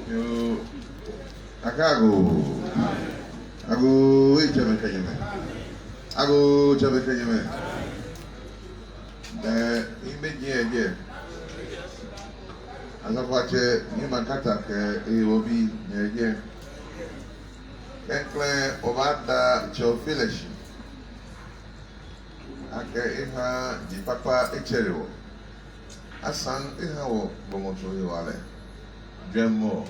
Yoo, akɛ agoo. Agoo, etsɛmɛi kɛ nyɛmɛi. Agoo, tsɛmɛi kɛ nyɛmɛi. Ɛɛ, mibi ji nyɛ jɛ. Asafoatsɛ, ni makata kɛ, ɛɛ, wɔbi, nyɛ jɛ. Klɛŋklɛŋ, wɔbaada Tsɛ Ofe lɛ shi. Akɛ eha je kpakpa etsɛre wɔ. Asaŋ eha wɔ gbɔmɔtso hewalɛ, jwɛŋmɔ,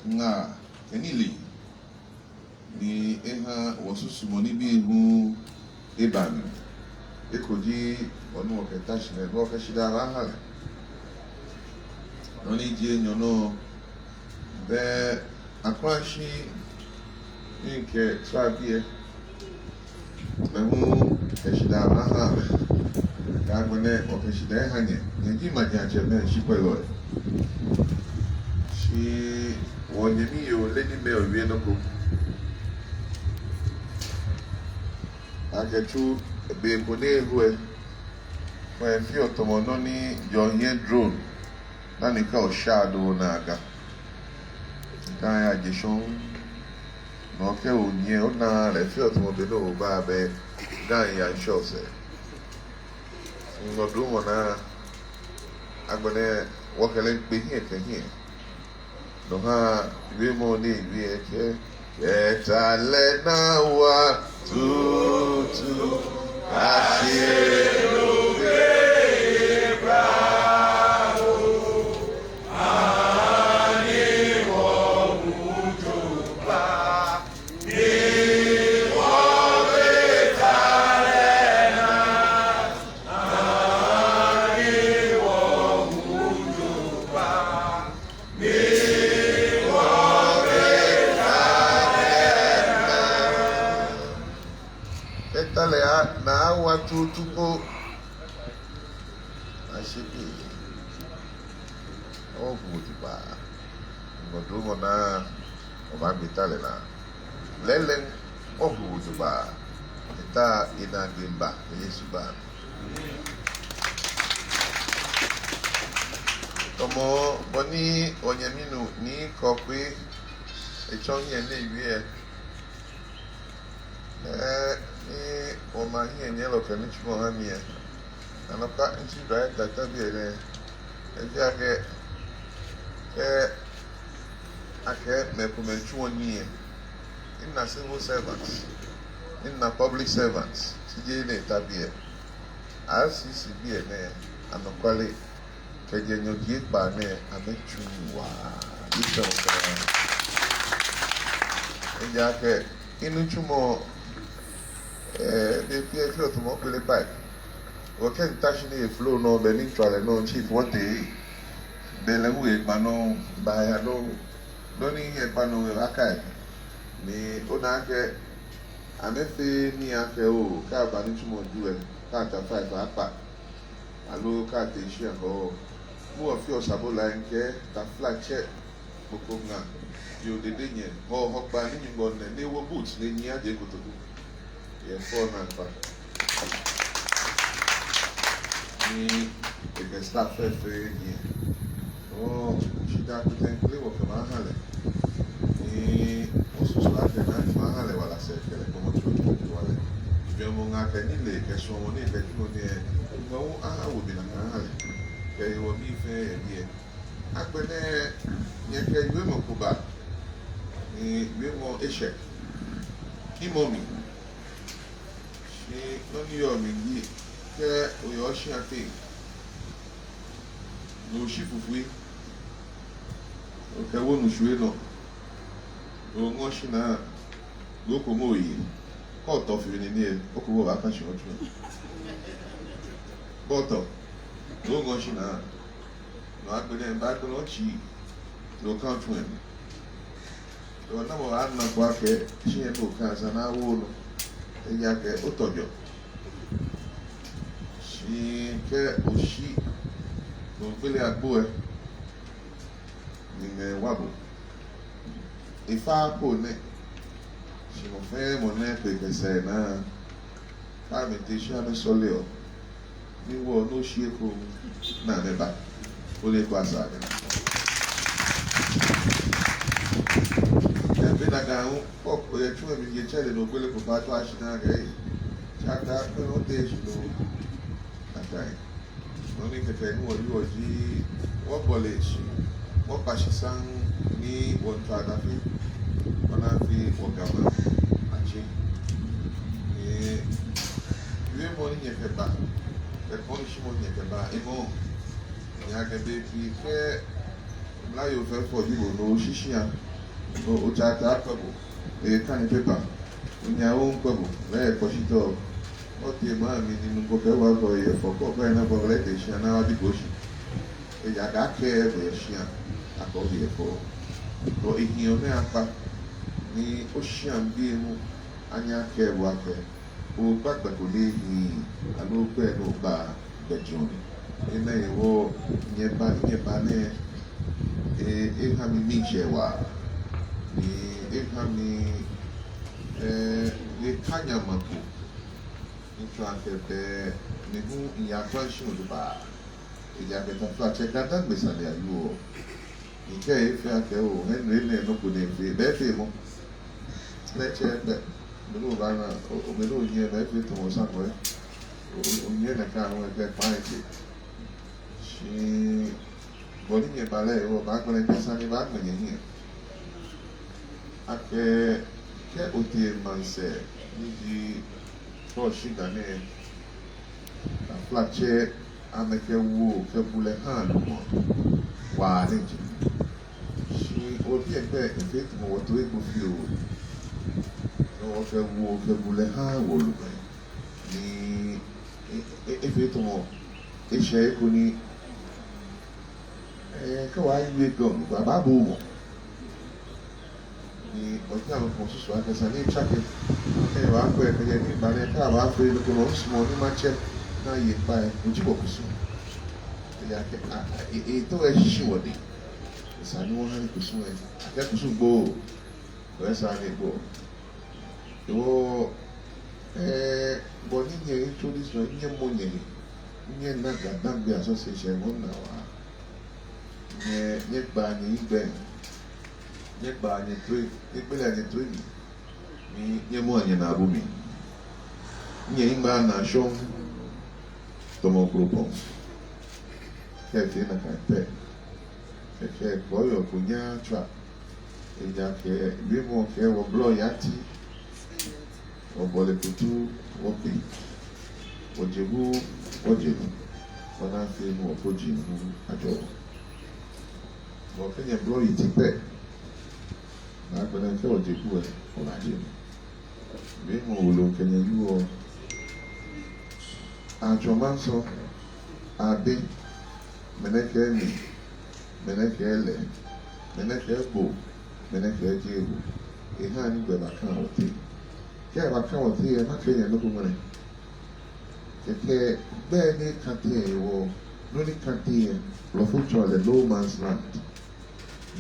ŋaa, kɛ nilee. Ni eha wɔsusumɔ nibii hu eba mli. Eko ji bɔ ni wɔkɛta shi lɛ, ni wɔkɛ shidaa baaha lɛ. Nɔ ni ji enyɔ nɔ, bɛ akplanshi ni kɛ tara biɛ, lɛ hu wɔkɛ shidaa baaha lɛ. Kɛ agbɛnɛ wɔkɛ shidaa eha nyɛ, nyɛ ji majiatsɛmɛi shikwɛɛlɔi. Shi wɔnyɛmi yoo lɛ ni mɛɛ owie nɔ ko. Akɛtsu be ko ni ehu ɛ, mɔ efeɔ tamɔ nɔ ni jɔɔ hiɛ drone, ni eka oshadow naa Ga. Daa ya je shɔŋŋ. Nɔ kɛ onyiɛ ona lɛ efeɔ tamɔ be ni oba bɛ Ga ya ŋshɔ sɛɛ. Ŋmɔ dromɔ naa, agbɛnɛ wɔkɛ lɛ kpe hiɛ kɛ hiɛ. No ha wiemɔ ni wie kɛ, kɛta lɛ naa wa tutu, ashi lɛ be ba o, ani wɔ mutu ba. Kɛta lɛ naa wa tutu po. Ashi lɛ be. Ohu jogbaŋŋ. Ŋmɔ dromɔ naa, obaagbe ta lɛ naa. Lɛɛlɛŋ, ohu jogbaŋŋ. Eta ena gbɛ ba, Yesu ba. Tamɔ bɔ ni wɔnyɛmi nuu ni kɔkɔe etsɔ hiɛ ni ewie ɛ. Ɛɛ, ni wɔmaŋ hiɛnyiɛlɔ kɛ nitsumɔ ha mi ɛ. Anɔkwa, mitsi dɔ ayɛ tata biɛ nɛɛ. Eji akɛ, kɛ akɛ mɛi komɛi tsuɔ nii ɛ, mina civil servants, mina public servants, shi jeee nɛɛ ta biɛ. R C C biɛ nɛɛ, anɔkwale, kɛjɛ nyɔji ekpaa nɛɛ, amɛtsu nii waa. Yitɔ kra. Ejaakɛ, enitsumɔ, ɛɛ, be fɛɛ fɛɛ otumɔ kpele pipe. Wɔkɛ ntashi ni eflow nɔ, be ni mitswa lɛ nɔ, chief, wɔtee. Be lɛ hu ekpa nɔ, baaya nɔ. Nɔ ni ekpa nɔ, ebaaka. Ni ona akɛ, amɛfee nii akɛ oo, kɛ aba nitsumɔ ju ɛ, kɛ ata five akpa. Aloo kɛ ate shia hɔ. Mɔ fɛɛ osabo la ŋkɛ, taflatsɛ, kpokpo ŋa, yoo dede nyɛ, hɔ, hɔkpa ni Nyɔŋmɔ nɛ, ni ewo boot, ni enyiɛ aje kotoku. Yɛ fɔ naa kpa. Ni ekɛ staff fɛɛ fɛɛ nyiɛ. Oo, shidaa kpeteŋkpele wɔkɛbaaha lɛ. Ni wɔsusu akɛ naa ni baaha lɛ wala sɛɛ kɛlɛ kɔmɔ tso tso wala. Jwɛŋmɔ ŋa kɛ nilee kɛ suɔmɔ ni ekɛtsuɔ nii ɛ, Nyɔŋmɔ hu aha wɔ bi nakai aha lɛ. Kɛ ewɔ mii fɛɛ yɛ biɛ. Agbɛnɛ, nyɛkɛ wiemɔ ko ba. Ni wiemɔ eshɛ. Himɔ mli. Shi nɔ ni yɔɔ mli ji, kɛ oyɔɔ shia teŋ, ni oshi fufui, okɛ wonu shwie nɔ, oŋɔ shinaa, ni okɔmɔ oye, kɛ otɔ fee nii nɛɛ, okɔmɔ obaaka shi otsu. Kɛ otɔ, ni oŋɔ shinaa, no agbɛnɛ baagbele otsii, ni oka otsu lɛ mli. Ona mɔ ana kwa kɛ, shi eno ka sa na wo no. Ejaakɛ otɔ jɔ. Shi kɛ oshi, no gbele agbo ɛ. Ni mɛi wa bo. Efa po nɛ. Shi mɔ fɛɛ mɔ nɛɛ kpe kɛ sɛɛ naa. Kɛ amɛte shi amɛsɔleɔ. Ni wɔ no shi eko naa amɛba. Ole ko asa amɛ. Yɛ be naa Ga hu, kɔ, oyɛ tsu ɛ mli yɛ tsɛ lɛ no gbele ko ba to ashi naa kɛ. Tsɛ ata kpɛ no te shi no. Atai. Nɔ ni kɛkɛ ni wɔyɔɔ ji, wɔbɔle shi, wɔkpa shi saŋŋ ni wɔtswa adafi, wɔna fi wɔ Ga maŋ atsi. Ni wiemɔ ni nyɛkɛba, kɛ kɔɔni shimɔ ni nyɛkɛba, emɔ, nyɛkɛ be pii kɛ, mla yoo fɛɛ fɔ ji bo no shishi a, no otsɛ ata kpɛ bo. Ekane paper, onya oŋkpɛ bo, lɛ ekpɔshitɔ. Otee maŋ mli ni nuu ko kɛ bo akɛ oye fɔ, kɛ okɛɛ naa bo lɛ etee shia naa abi bo shi. Ejaakɛ akɛɛ bo yɛ shia, akɛ oye fɔ. Bɔ ehiɔ nɛ akpa, ni oshiabii hu, anyɛ akɛɛ bo akɛ, oba gbɛ ko ni ehiii, aloo gbɛ ni oba gbɛ jɔɔ ni. Enɛ hewɔ, nyɛba, nyɛba nɛɛ, Eha mi miishɛɛ waa, ni eha mi, eh, ni kanya mako. Ni tsɔɔ akɛ be ni hu miya kplanshi odu ba. Ejaakɛ taflatsɛ Ga-Dangme sane ayuɔ. Mikɛɛ efee akɛ oo, Henry nɛɛ nɔ ko nɛɛ efee, be efee mɔ. Lɛtsɛ be, mɛni obaana, o, o, mɛni onyiɛ, be efee tɔmɔ sa ko ɛ. O, o, onyiɛ nakai hu ekɛ kpaa etsɛ. Shi bɔ ni nyɛba lɛ, wɔbaakpɛlɛ kɛ sane baagbe nyɛhiɛ. Akɛ, kɛ otee maŋsɛɛ ni ji Teshie Ga nɛɛ, taflatsɛ amɛkɛ woo kɛ bulɛ haa lumɔ waa ni ji. Shi wɔ biɛ gbɛ efee tamɔ wɔto egbo fioo. Ni wɔkɛ woo kɛ bulɛ haa wɔlumɛi. Ni e, e, efee tamɔ eshɛ eko ni, eh, kɛ wɔwie Ga nɔ, abaabu wɔ. Ni ɔjaa mɔ ko susu akɛ esa ni etsake. Kɛ ebaakwɛ, kɛ ni ba nɛɛ, kɛ abaafee nɔ ko nɔ, misumɔɔ ni matsɛ naa ye kpa ɛ, oji bɔ kusum. Ejaakɛ, a, a, e, e, to ɛ shishi wɔdɛŋ. Esa ni wɔha ni kusum ɛ, akɛ kusum gbo. Esa ni egbo. Hewɔ, eh, bɔ ni nyɛ introduce nɔ, nyɛmɔ nyɛhe, nyɛna Ga-Dangme Association mɔ naa waa. Nyɛ, nyɛgbaa nyɛyi gbɛ, nyɛgbaa nyɛtoi, nyɛgbelea nyɛtoi mli, ni nyɛmɔa nyɛnaabu mli. Nyɛyi ŋmaa naa shɔŋŋ, tamɔ kropɔŋ. Kɛ efee nakai pɛ, kɛkɛ kɔɔyɔɔ ko nyɛɛɛ atswa. Ejaakɛ wiemɔ kɛɛ wɔ blɔ yati, wɔ bɔle kutu wɔkpe, wɔ jeŋ wɔje nu, bɔ ni afee ni wɔ koji nu ajɔ wɔ. Wɔ kɛ nyɛ blɔ yiti pɛ, ni agbɛnɛ kɛ wɔ jeŋ ɛ, wɔbaaje nu. Wiemɔ wulu kɛ nyɛ wieɔ. Atsɔ maŋsɔ, abe, mɛnɛ kɛɛ mi, mɛnɛ kɛɛ lɛ, mɛnɛ kɛɛ bo, mɛnɛ kɛɛ jeee bo. Ehaa ni gbɛ baka wɔteŋ. Kɛ ebaka wɔteŋ ɛ, makɛɛ nyɛ nɔ ko ŋmɛnɛ. Kɛkɛ gbɛ ni kã teŋ ɛ hewɔ, nɔ ni kã teŋ ɛ, blɔfo tsɛɔ lɛ no man's land.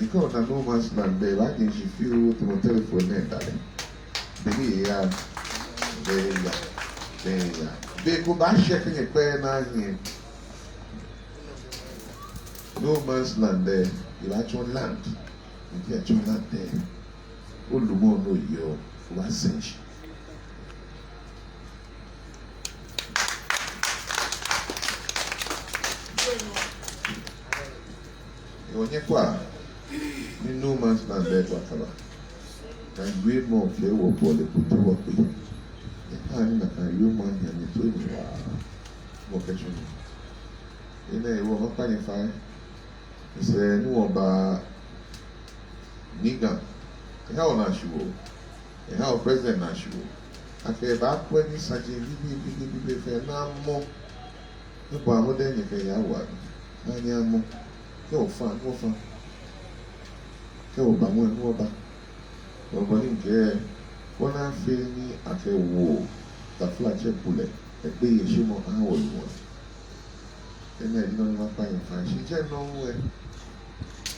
Ni kɛ ona no man's land lɛ, ebaaje shishi fioo tamɔ telephone ni eda lɛ. Be ni eya, be eya, be eya. Be ko baashɛ kɛ nyɛkpɛ naa nyɛ. No man's land lɛ, ebaatsɔ land. Ni kɛ etsɔ land lɛ, olumɔ nɔ yɔɔ, obaasɛŋ shi. Hewɔ nyɛkwɛa, ni no man's land lɛ eba akaba. Nakai wiemɔ kɛɛ wɔ bɔle kutu wɔkpe. Nyɛhaa ni nakai wiemɔ anya nyɛtoi mli waa. Wɔkɛtsɔ nii. Enɛ hewɔ makpa nyɛ fai. Esa ni wɔba ni Ga, eha wɔ naa shi wɔ, eha wɔ president naa shi wɔ. Akɛ ebaakwɛ ni saji bibii, bibii, bibii fɛɛ naa mɔ. Ni bɔ amɔdɛŋ nyɛkɛya wɔ, naa nyɛ amɔ. Kɛ wɔfa, wɔfa. Kɛ wɔba mɔ, wɔba. Bɔ ni mikɛɛ, bɔ ni afee ni akɛ wɔ, taflatsɛ bulɛ, egbeyei shimɔ, aha wɔ lumɔ. Enɛ ji nɔ ni makpa nyɛ fai. Shi jɛi nɔŋŋ ɛ,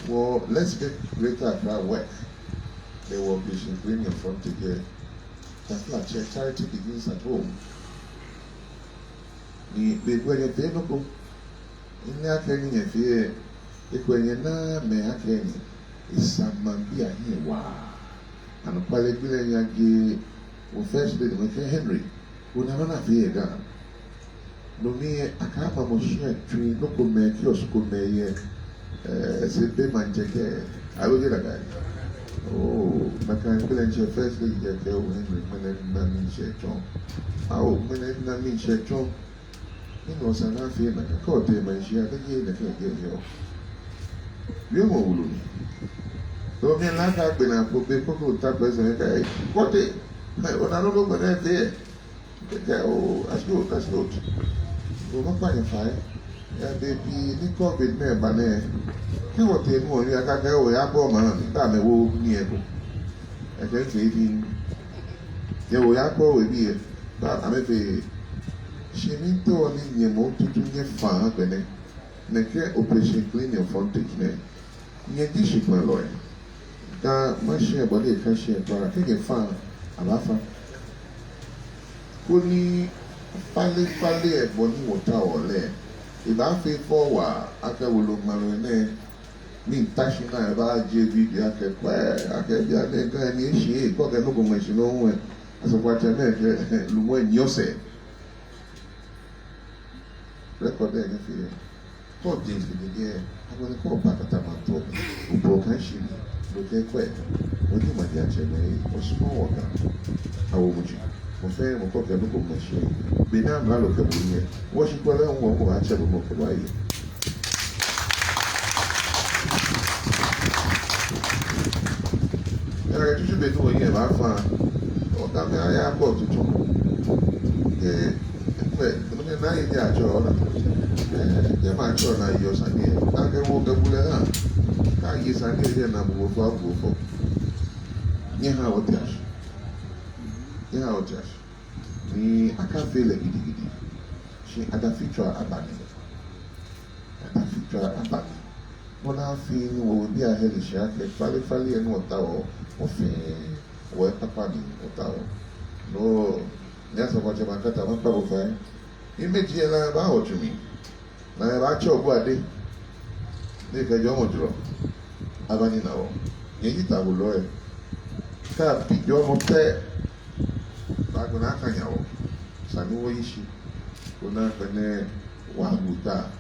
wɔ Let's Make Greater Accra Work, the Operation Clean Your Frontage, taflatsɛ, charity begins at home. Ni be ko ɛ nyɛfee nɔ ko. Ni akɛni nyɛfee ɛ, ekolɛ nyɛnaaa mɛi akɛni esa maŋbii ahiɛ waa. Anɔkwale gbi lɛ nyɛyaje wɔ First Lady, mikɛɛ Henry, ona nɔ ni afee yɛ Ga. No mli ɛ, akɛ amamɔ shia tsui, nɔ komɛi, kiosk komɛi yɛ, eh, Sempe maŋtsɛ kɛ, aloo jeee nakai? Oh, nakai gbi lɛ ntsɛ First Lady kɛɛ oo Henry, ŋmɛnɛ mina miishɛɛ tsɔ. Ao, ŋmɛnɛ mina miishɛɛ tsɔ. Ni no esa ni afee nakai, kɛ otee maŋ shia, kɛ jeee nakai, jeee nakai. Wiemɔ wulu ni. Tɔ mi lɛ akagbe naa ko be ko ko ta president kɛɛ, ei, kɔte, ei, ona nɔ ni ogbɛnɛ fee ɛ. Kɛkɛ oo, that's good, that's good. Hewɔ makpa nyɛ fai. Yɛ be pii ni covid nɛɛ ba nɛɛ, kɛ wɔtee ni wɔwie akɛ akɛɛ oo, oyabɔ maŋ mli, kɛ amɛwo nii eko. Ekɛɛ kɛ ebi, kɛ oyakɔ webii ɛ, ba amɛfee. Shi miitao ni nyɛ moŋ tutu nyɛfa agbɛnɛ. Nɛkɛ Operation Clean Your Frontage nɛɛ, Nyɛji shikpɔŋ lɛ, Ga Mashi lɛ bɔ ni ekã shi lɛ kpaa, kɛkɛ fã, abafã. Koni falefale lɛ bɔ ni wɔtaoɔ lɛ, ebaafee fɛo waa. Akɛ wolo ŋmalɔ nɛɛ, miita shi ni ebaaje video akɛ kwɛ, akɛ bianɛ Ga ni eshi, koni kɛ nɔ ko ŋmɛ shi nɔ hu lɛ, Asafoatsɛmɛi kɛ lumɔ lɛ nyiɛ sɛɛ. Record lɛ ni fee lɛ. Kɔ James Fididi lɛ, agbɛnɛ kɔ ba kata ma tɔ. Obɔ kã shi ni, no kɛ kwɛ. Wɔji maji atsɛmɛi, wɔsumɔɔ wɔ Ga. Awo muji. Mɔ fɛɛ mɔ kɔ kɛ nɔ ko ŋmɛ shi. Be ni amralo kɛ bo yɛ. Wɔshi kwɛ lɛ, wɔ ko atsɛ bo mɔ ko ba yɛ. Yara kɛ tsutsu be ni wɔyɛ baafã. Ogamɛi aya kɔ tutu. Ee, Kpɛ, nɔ ni naa yɛ jɛ atsɔ na. Ee, jɛ matsɔ na yɔ sane. Akɛ wɔ kɛ bulɛ ha. Kaaye sane jɛ naa bu fɔ, bu fɔ. Nyɛhaa wɔtea shi. Nyɛhaa wɔtea shi. Ni akafee lɛ gidigidi. Shi adafitswaa aba mli. Adafitswaa aba mli. Bɔ ni afee ni wɔwebii ahe le shi akɛ falefale lɛ ni wɔtaoɔ, wɔ fɛɛ wɔkpakpa ni wɔtaoɔ. No, ni Asafoatsɛ Mankata, makpa bo fai. Imagine lɛ, baawo tsu mli. Ni ebaatsɛ Obuade. Ni kɛ jɔɔmɔ jurɔ. Aba ni na wɔ. Nyɛyi ta wolo lɛ. Kaabi jɔɔmɔ pɛ. Baagbɛnɛ akanya wɔ. Sani wɔyi shi. Koni agbɛnɛ wɔhu ta.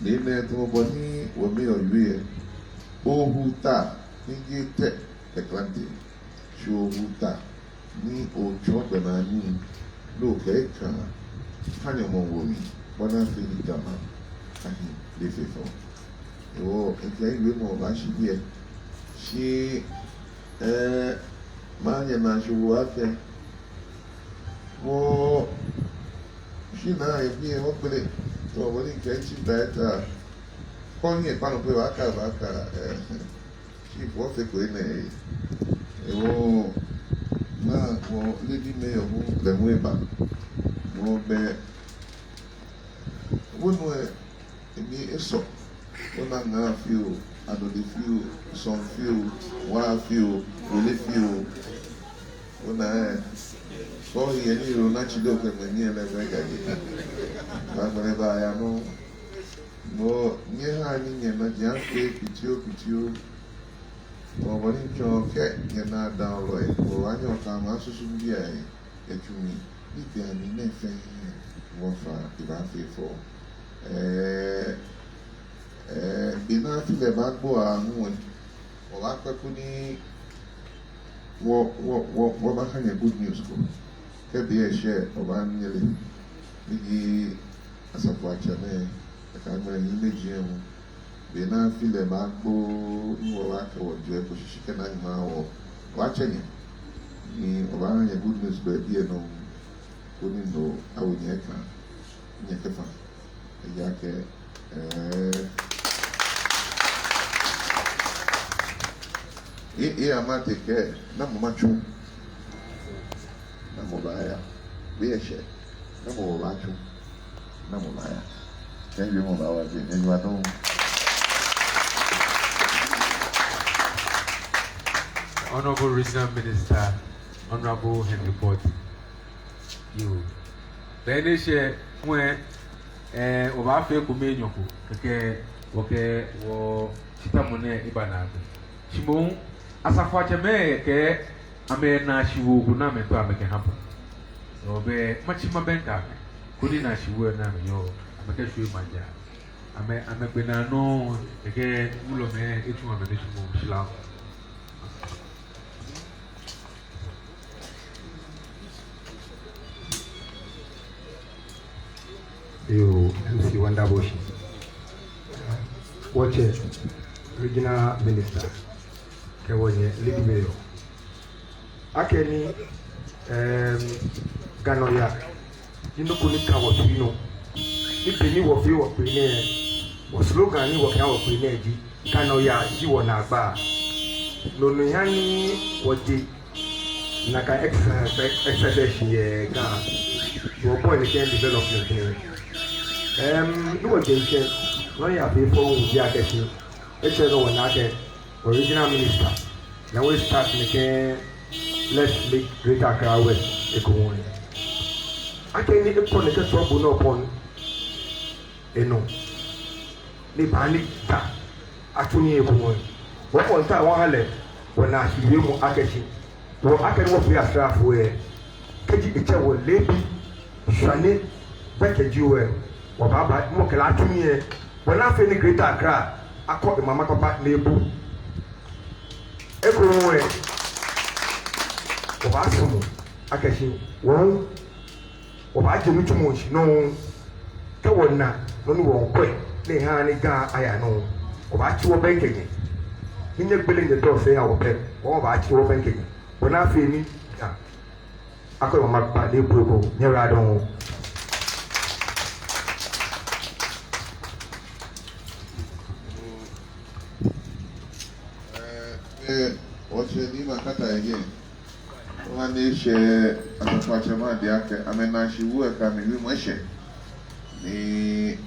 Ni nɛɛ tamɔ bɔ ni wɔmɛi ɔyɔɔ lɛ. Ohu ta. Ni ji tɛ. Eklante. Shi ohu ta. Ni otsɔɔ gbɛnaa nii. Ni okɛ ekã. Kanyɔmɔ wo mli. Bɔ ni afee ni Ga maŋ ahi lɛ fee fɛo. Ewɔ, ekɛ wiemɔ baashi biɛ. Shi, ee, manyɛ naa shi wɔ akɛ. Wɔ, shi naa ebi ewɔ kpele. Tɔ, bɔ ni kɛ tsi da eta. Kɔ ni ekpa nɔ kpele baaka, baaka, ee. Shi bɔ fɛɛ ko enɛ. Ewɔ, naa wɔ lady mayor hu lɛ hu eba. Wɔ bɛ, wɔ nɔ lɛ, ebi esɔ. Ona Ŋaa fioo, Anɔde fioo, Sɔŋ fioo, Waa fioo, Wele fioo. Ona, ee. Kɔ yɛ ni ro na tsi do kɛ mɛni lɛ bɛ gaje. Baagbɛnɛ baaya nɔ. Mɔ, nyɛhaa ni nyɛnaa ji akpe kpitioo kpitioo. Mɔ bɔ ni tsɔɔ kɛ nyɛnaa daa lɛ, mɔ wa nyɔ ka ma susu biɛ. Etsu mli, ni bianɛ nɛɛ fɛɛ, wɔfã, ebaafee fɛo. Ee, ee, be ni afi lɛ baagbo aahu lɛ, wɔbaakpɛ koni wɔ, wɔ, wɔ, wɔbaaha nyɛ good news ko. Kɛ be lɛ shɛ, wɔbaanyɛ lɛ. Ni ji Asafoatsɛmɛi, akɛ agbɛnɛ ni mɛi ji emu. Be ni afi lɛ baagbo, ni wɔbaakɛ wɔjwɛŋmɔ kpɔ shishi kɛ naa nyɛ ma wɔ. Wɔbaatsɛ nyɛ. Ni wɔbaaha nyɛ good news ko yɛ biɛ nɔŋŋ. Koni no awo nyɛ ekã. Nyɛkɛfã. Ejaakɛ, ee. Ee, ee, amate kɛ, namɔ matsu. Namɔ baaya. Be lɛ shɛ. Namɔ wɔbaatsu. Namɔ baaya. Kɛ wiemɔ baawa jɛ, nyɛyiwaladɔŋŋ. Honorable Regional Minister, Honorable Henry Quartey. Yoo. Be ni eshɛ ŋwɛi, ee, wɔbaafee ekome enyɔ ko, kɛkɛ wɔkɛ wɔtsitsamɔ nɛɛ eba naagbee. Shi moŋ, Asafoatsɛmɛi kɛ amɛnaa shiwoo ko ni amɛkpɛ amɛkɛha bo. Ɔɔ, be matsi mabɛŋkɛ amɛ. Koni naa shiwoo ni amɛyɔɔ, amɛkɛshwie maŋ jaa. Amɛ, amɛgbe naa nɔ, kɛkɛ wulɔmɛi etsu amɛnitsumɔ shi lɛ. Yoo, M C Wonder Bush. Wɔtsɛ, Regional Minister. Kɛ wɔnyɛ, Lady Mayor. Akɛni, em, Ga nɔyaa ji nɔ ko ni ka wɔtsui nɔ. Ni be ni wɔfee wɔkpee nɛɛ, wɔ slogan ni wɔkɛha wɔkpee nɛɛ ji, Ga nɔyaa ji wɔnaagba. No nɔ ha ni wɔje nakai ex-, ex-, exhibition yɛ Ga. Wɔbɔi nɛkɛ development nɛɛ. Em, ni wɔje ŋshɛ, nɔ ni afee fɔŋ ji akɛ shi Etsɛ nɔ wɔna akɛ wɔ regional minister, ni wɔ start nɛkɛ Let's Make Greater Accra Work ekoŋŋ. Akɛni ekɔ nɛkɛ trouble nɔ pɔŋ enɔ, ni baa ni ta atsu nii ekoŋŋ. Wɔkɔ nta wɔha lɛ, wɔnaa shi wiemɔ akɛ shi wɔ akɛni wɔfee asraafoi lɛ, kɛji etsɛ wɔ leebi, shwane, gbɛkɛ jio lɛ, wɔbaaba ni wɔkɛ lɛ atsu nii lɛ, bɔ ni afee ni Greater Accra akɔ emama kpakpa ni ebu. Ekoŋŋ lɛ, wɔbaasumɔ akɛ shi wɔ hu wɔbaaje nitsumɔ shishi nɔŋŋ. Kɛ wɔna nɔ ni wɔŋkwɛ ni ehaa ni Ga aya nɔ, wɔbaatsi wɔbɛŋkɛ nyɛ. Ni nyɛgbele nyɛdɔɔ sɛɛ eha wɔ pɛ, wɔbaatsi wɔbɛŋkɛ nyɛ. Bɔ ni afee ni Ga akɔ emama kpakpa ni ebu ekoŋŋ. Nyɛyiwaladɔŋŋ. Eh, eh, wɔtsɛ Nii Mankata again. Oha ni eshɛ Asafoatsɛmɛi adɛŋ akɛ amɛnaa shi wuo lɛ kɛ amɛwiemɔ eshɛ. Ni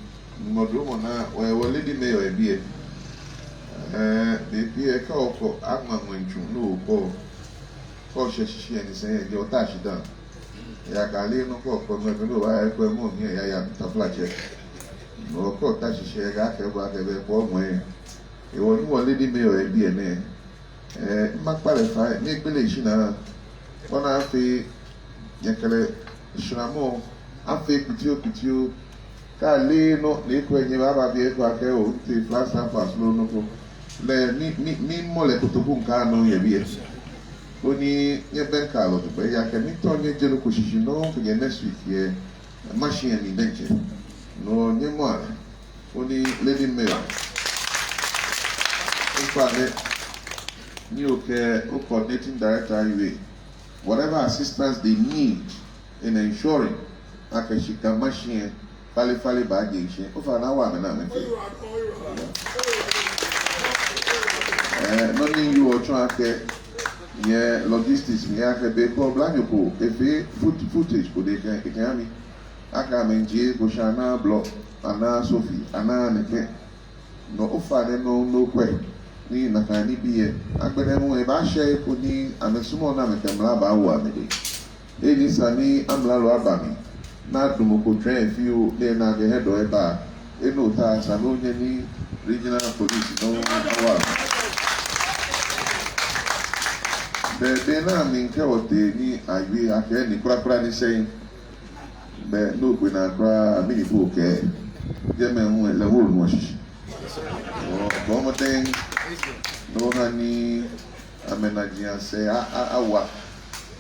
ŋmɔdromɔ naa, wɔ, wɔ lady mayor yɛ biɛ. Eh, bei pii lɛ kɛ okɔ aŋma ŋwɛi tsu ni okɔ, kɛ oshɛ shishi lɛ ni sɛɛ lɛ, ojɛ ota shi dã. Ejaakɛ ale nɔ ko kɔ ŋmɛ ko ni oba ekwɛ mɔ ni eya ya taflatsɛ. No kɛ ota shishi lɛ, akɛ bo akɛ bo kɔ ŋwɛi. Hewɔ ni wɔ lady mayor yɛ biɛ nɛɛ, eh, miikpa lɛ fai, ni egbele eshinaa, bɔ ni afee ni ekɛ lɛ shramɔ afee kpitiokpitio. Kɛ ale nɔ ni ekwɛ nyɛ baaba biɛ ekwɛ akɛ otee Flagstaff loo nɔ ko lɛ, mi, mi, mimɔ lɛ kotoku ŋka nɔ yɛ biɛ. Koni nyɛbɛŋkɛ lɛ jogbaŋŋ, ejaakɛ mitao nyɛje nɔ ko shishi nɔŋŋ kɛjɛ next week lɛ, machine lɛ mli diɛŋtsɛ. No nyɛmɔa lɛ. Koni lady mayor, ofainɛ, ni okɛ o coordinating director awie, whatever assistance they need in ensuring akɛ shi Ga machine lɛ falefale baaje shishi, ofainɛ awa amɛ ni amɛfee. Eh, nɔ ni yɔɔ tsɔɔ akɛ yɛ logistics mli akɛ be ko oblanyo ko efee foot-, footage ko ni ekɛ, ekɛha mi akɛ amɛmiijie ko shi anaaa blɔ, anaaa sofi, anaaa nɛkɛ. No ofainɛ nɔ, no okwɛ ni nakai nibii lɛ, agbɛnɛ hu ebaashɛ he ko ni amɛsumɔɔ ni amɛkɛ mla baawo amɛdɛŋ. Ejaakɛ esa ni amralo aba mli, ni adamɔ ko train fioo, ni ena akɛ head lɛ eba. Enɔ ta esa ni onyɛ ni regional police nɔ awa. Be, be naa mli kɛ wɔtee ni awie akɛ ni kwraa kwraa ni sɛɛ. Be no gbe naa kwraa, mɛni bo okɛɛ? Jɛmɛ hu lɛ wolo nɔ shishi. Ɔ, bɔ mɔdɛŋ ni oha ni amɛnajiaŋsɛɛ a, a, awa.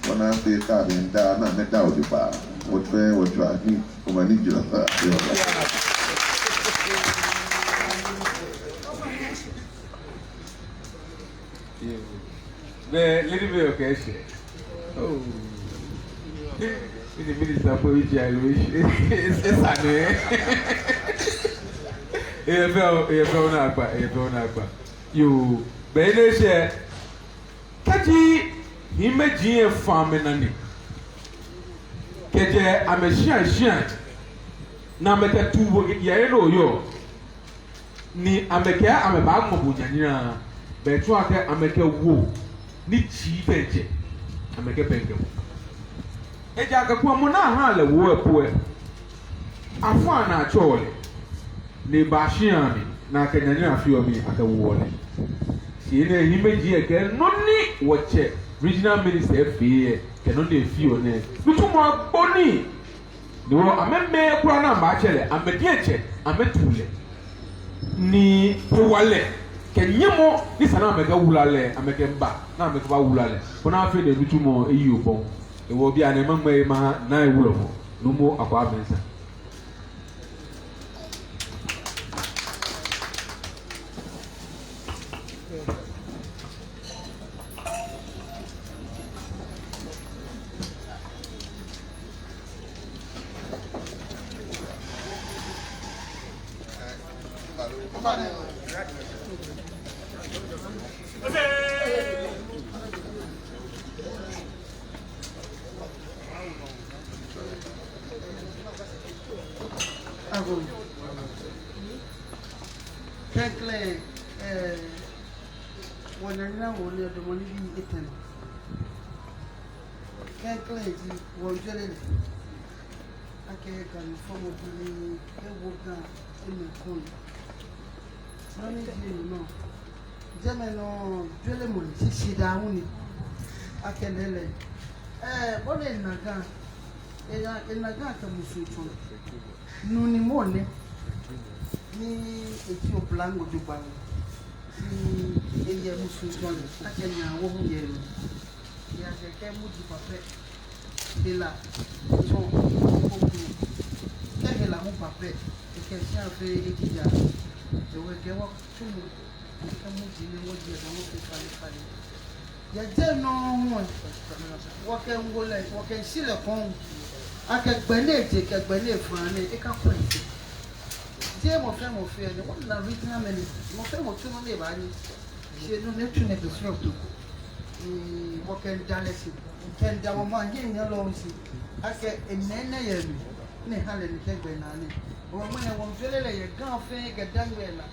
Wɔna be ka be nda, ni amɛda odi pa. Wɔtsɛ, wɔtsɛ ni, kɔma ni jira. Be lady mayor kɛ eshɛ. Oh. Ni minister po iji alo eshɛ. Esa nɛ. Eyɛ fɛo, eyɛ fɛo naakpa, eyɛ fɛo naakpa. Yoo, be ni eshɛ. Kɛji hiimeji lɛ fa amɛnane kɛjɛ amɛshiai shiai, ni amɛkɛtuu bo yɛ he ni oyɔɔ, ni amɛkɛɛ amɛbaaŋmɔ bo nyanyara, be etsɔɔ akɛ amɛkɛ woo ni tsii diɛŋtsɛ amɛkɛbɛŋkɛ bo. Ejaakɛ kulɛ mɔ ni ahaa lɛ woo lɛ po lɛ, afɔɔ naa atsɛɔ lɛ, ni eba shia mli, ni akɛ nyanyara feɔ mli akɛwoɔ lɛ. Shi enɛ hiimeji lɛ kɛɛ nɔ ni wɔtsɛ regional minister fee lɛ, kɛ nɔ ni efeɔ nɛɛ, nitsumɔ agbo ni. Ni wɔ amɛmɛi kwraa ni amɛbaatsɛ lɛ, amɛ diɛŋtsɛ amɛtuu lɛ. Ni hewalɛ kɛ nyɛmɔ ni sa ni amɛkɛwula lɛ, amɛkɛmiiba ni amɛkɛbawula lɛ, koni afee ni nitsumɔ lɛ ayi obɔ. Hewɔ bianɛ maŋmɛ maha Naa Ewulɔmɔ, Nuumo Akwaa Mensah. Agoo. Klɛŋklɛŋ, eh, Nana wo ni ɔdɔmɔ ni bi etɛ nɔ. Klɛŋklɛŋ ji wɔjɔlɛ lɛ. Akɛ Ganyo fɔmɔ bi ni ewo Ga emli ekoŋŋ. Nɔ ni ji enɔ. Jɛmɛ nɔ jɔlɛmɔ ni shishi daa hu ni. Akɛ lɛɛlɛŋ. Ɛɛ, bɔ ni ena Ga. Ena, ena Ga kɛ musu tsɔ. Nuu ni mɔ nɛ. Ni eji oblango jogbaŋŋ. Ni eyɛ musu tsɔ lɛ. Akɛ nyɛ awo hu yɛ mli. Eya kɛkɛ muji ba pɛ. Hela tsɔ kokro. Kɛ hela hu ba pɛ. Ekɛ shia fɛɛ ekija. Ewe kɛ wɔtsu mu. Kɛ muji ni wɔji eda wɔfee falefale. Yɛ jɛi nɔŋŋ hu. Wɔkɛ ŋgo lɛ, wɔkɛ shi lɛ kɔŋ. Akɛ gbɛ ni eje, kɛ gbɛ ni efã nɛɛ, ekakwɛ. Jeee mɔ fɛɛ mɔ fɛɛ ni, wɔna regional minister. Mɔ fɛɛ mɔ tsu nɔ ni ebaanyɛ. Shi nɔ ni etsu nɛɛ bɛ srɔto. Ee, wɔkɛ ŋda lɛ shi. Kɛ ŋda wɔ maŋ hiɛnyiɛlɔ shi. Akɛ enɛ nɛɛ yɛ mli. Ni eha lɛ ni kɛ gbɛ naa nɛɛ. Wɔ ŋmɛnɛ wɔmiifee lɛ yɛ Ga fɛɛ kɛ Dangme naa.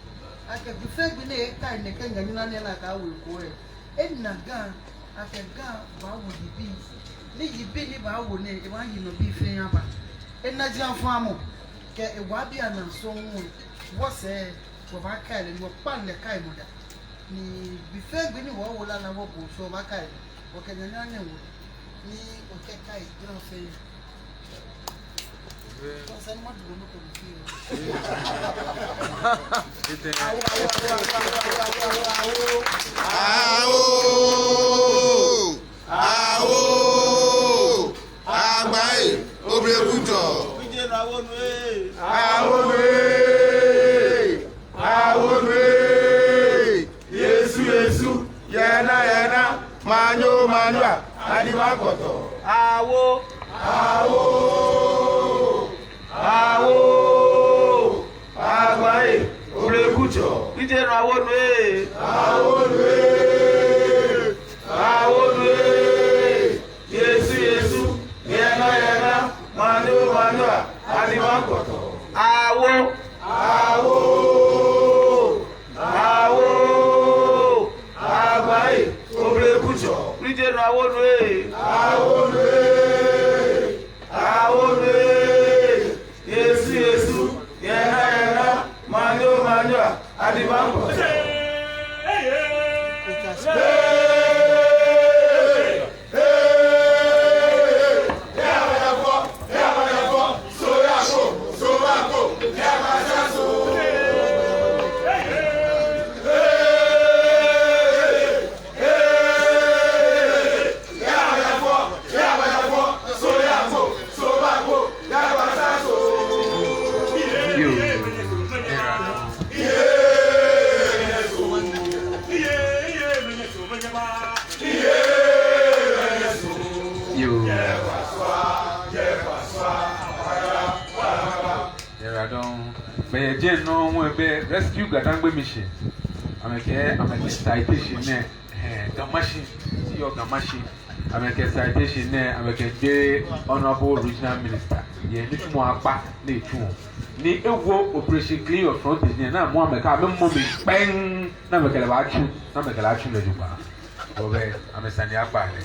Akɛ gbi fɛɛ gbi ni ekai nɛkɛ ŋa nyina nɛɛ naa kaawo eko lɛ. Ena Ga, akɛ Ga baawo yibii. Ni yibii ni baawo nɛɛ, ebaayi nɔ bii fɛɛ aba. Ena ji afã mɔ, kɛ ewa bii anaa sɔŋŋ, wɔsɛɛ, wɔbaakai lɛ, ni wɔkpaŋ lɛ kaimɔ daa. Ni gbi fɛɛ gbi ni wɔwo lala wɔbo sɔɔ wɔbaakai lɛ. Wɔkɛ nyanyara nɛɛ wo, ni wɔkɛkai Ga fɛɛ. Awo! Awo! Agbae, Obleku tsɔ. Awo nu ee! Awo nu ee! Yesu, Yesu, yɛna, yɛna, manyo, manyo, a, adiba kɔtɔ. Awo! Awo! Awo! Agbae, Obleku tsɔ. Awo nu ee! Awo nu ee! Awo nu ee! Yesu, Yesu, yɛna, yɛna, manyo, manyo, a, adiba kɔtɔ. Awo! Awo! Awo! Agbae, Obleku tsɔ. Awo nu ee! Awo nu ee! Awo nu ee! Yesu, Yesu, yɛna, yɛna, manyo, manyo, a, adiba kɔtɔ. Yoo. Yoo. Yara dɔŋ. Bɛ yɛ jɛi nɔŋŋ hu ebɛ Rescue Ga-Dangme Mission. Amɛkɛ, amɛkɛ citation nɛɛ, ɛɛ, Ga Mashie, yɔɔ Ga Mashie. Amɛkɛ citation nɛɛ, amɛkɛjie Honourable Regional Minister. Yɛ nitsumɔ kpakpa ni etsuɔ. Ni ewo Operation Clean Your Frontage nɛɛ, ni amɔ amɛkɛ, amɛmɔ mli kpɛŋŋ, ni amɛkɛ lɛ baatsu, ni amɛkɛ lɛ atsu lɛ jogbaŋŋ. Wɔbɛ, amɛsane akpa lɛ.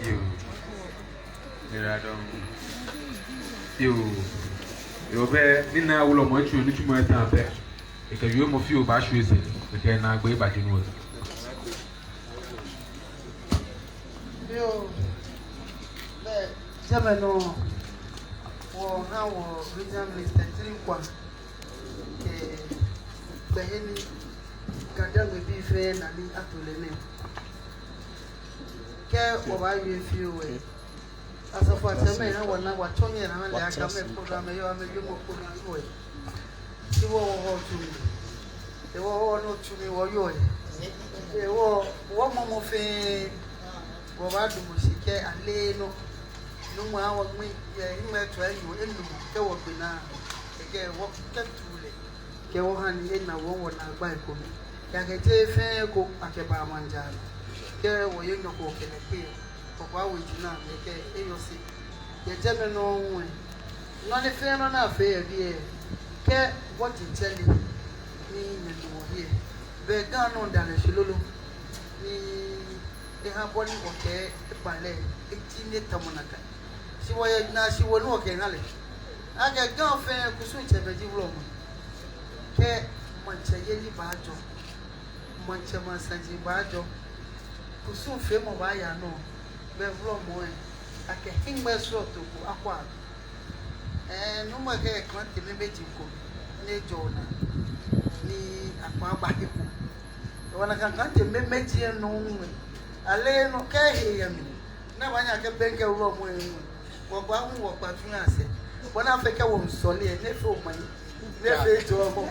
Yoo. Yoo. Yoo, bɛ, ni naa wulɔmɔ etsu nitsumɔ etã pɛ. Ekɛ yoo mɔ fioo baashwie sɛɛ. Ekɛ naagbee baaje nu. Yoo, bɛ, jɛmɛ nɔ, wɔha wɔ Regional Minister Trinquow, kɛ, gbɛhe ni, Ga-Dangme bii fɛɛ na ni ato lɛ nɛɛ. Kɛ wɔbaawie fioo lɛ. Asafoiatsɛmɛi ha wɔna wɔtsɔ nyɛ na ha lɛ akɛ amɛ program yɔɔ amɛ yɔɔ mɔ ko na yɔɔ. Shi wɔ wɔ wɔ tsu mli. Ewɔ wɔ nɔ tsu mli wɔyɔɔ. Ewɔ wɔ mɔmɔ fɛɛ. Wɔbaadamɔ shi kɛ ale nɔ. Nuumo awɔ ŋmɛ yɛ ŋmɛ tɔ enyɔ enumɔ kɛ wɔgbe naa. Kɛkɛ wɔkɛtu lɛ. Kɛ wɔha ni ena wɔ wɔnaagba eko mli. Ejaakɛ jeee fɛɛ eko akɛbaa maŋ jara. Kɛ wɔye nɔ ko kɛ lɛ kpe. Kɔkɔa we ji na mɛkɛ eyɔse. Yɛ jɛmɛ nɔŋŋ ɛ. Nɔ ni fɛɛ nɔ ni afee yɛ biɛ. Kɛ wɔji tsɛli ni nyɛnu wɔhiɛ. Bɛ Ga nɔ da lɛ shi lolo. Ni eha bɔ ni wɔkɛ eba lɛ. Eti ni tamɔ nakai. Shi wɔyɛ na shi wɔ ni wɔkɛha lɛ. Akɛ Ga fɛɛ kusum tsɛmɛi ji wulɔmɔ. Kɛ maŋtsɛyeli baajɔ. Maŋtsɛ maŋsaji baajɔ. Kusumfeemɔ baaya nɔ. Bɛ wulɔmɔ ɛ. Akɛ hiŋmɛi srɔto ko akwa. Ɛɛ, nuumo kɛ klante mɛmɛji ko. Ni ejɔ naa. Ni akpa agba he ko. Wɔna klante mɛmɛji ɛ nɔ ŋwɛ. Ale nɔ kɛ he yɛ mli. Ni abaanyɛ akɛbɛŋkɛ wulɔmɔ ɛ ŋwɛ. Wɔgba hu wɔgba tsu naa sɛɛ. Bɔ ni afee kɛ wɔmiisɔle ɛ, ni efee omanye. Ni efee jɔɔmɔ.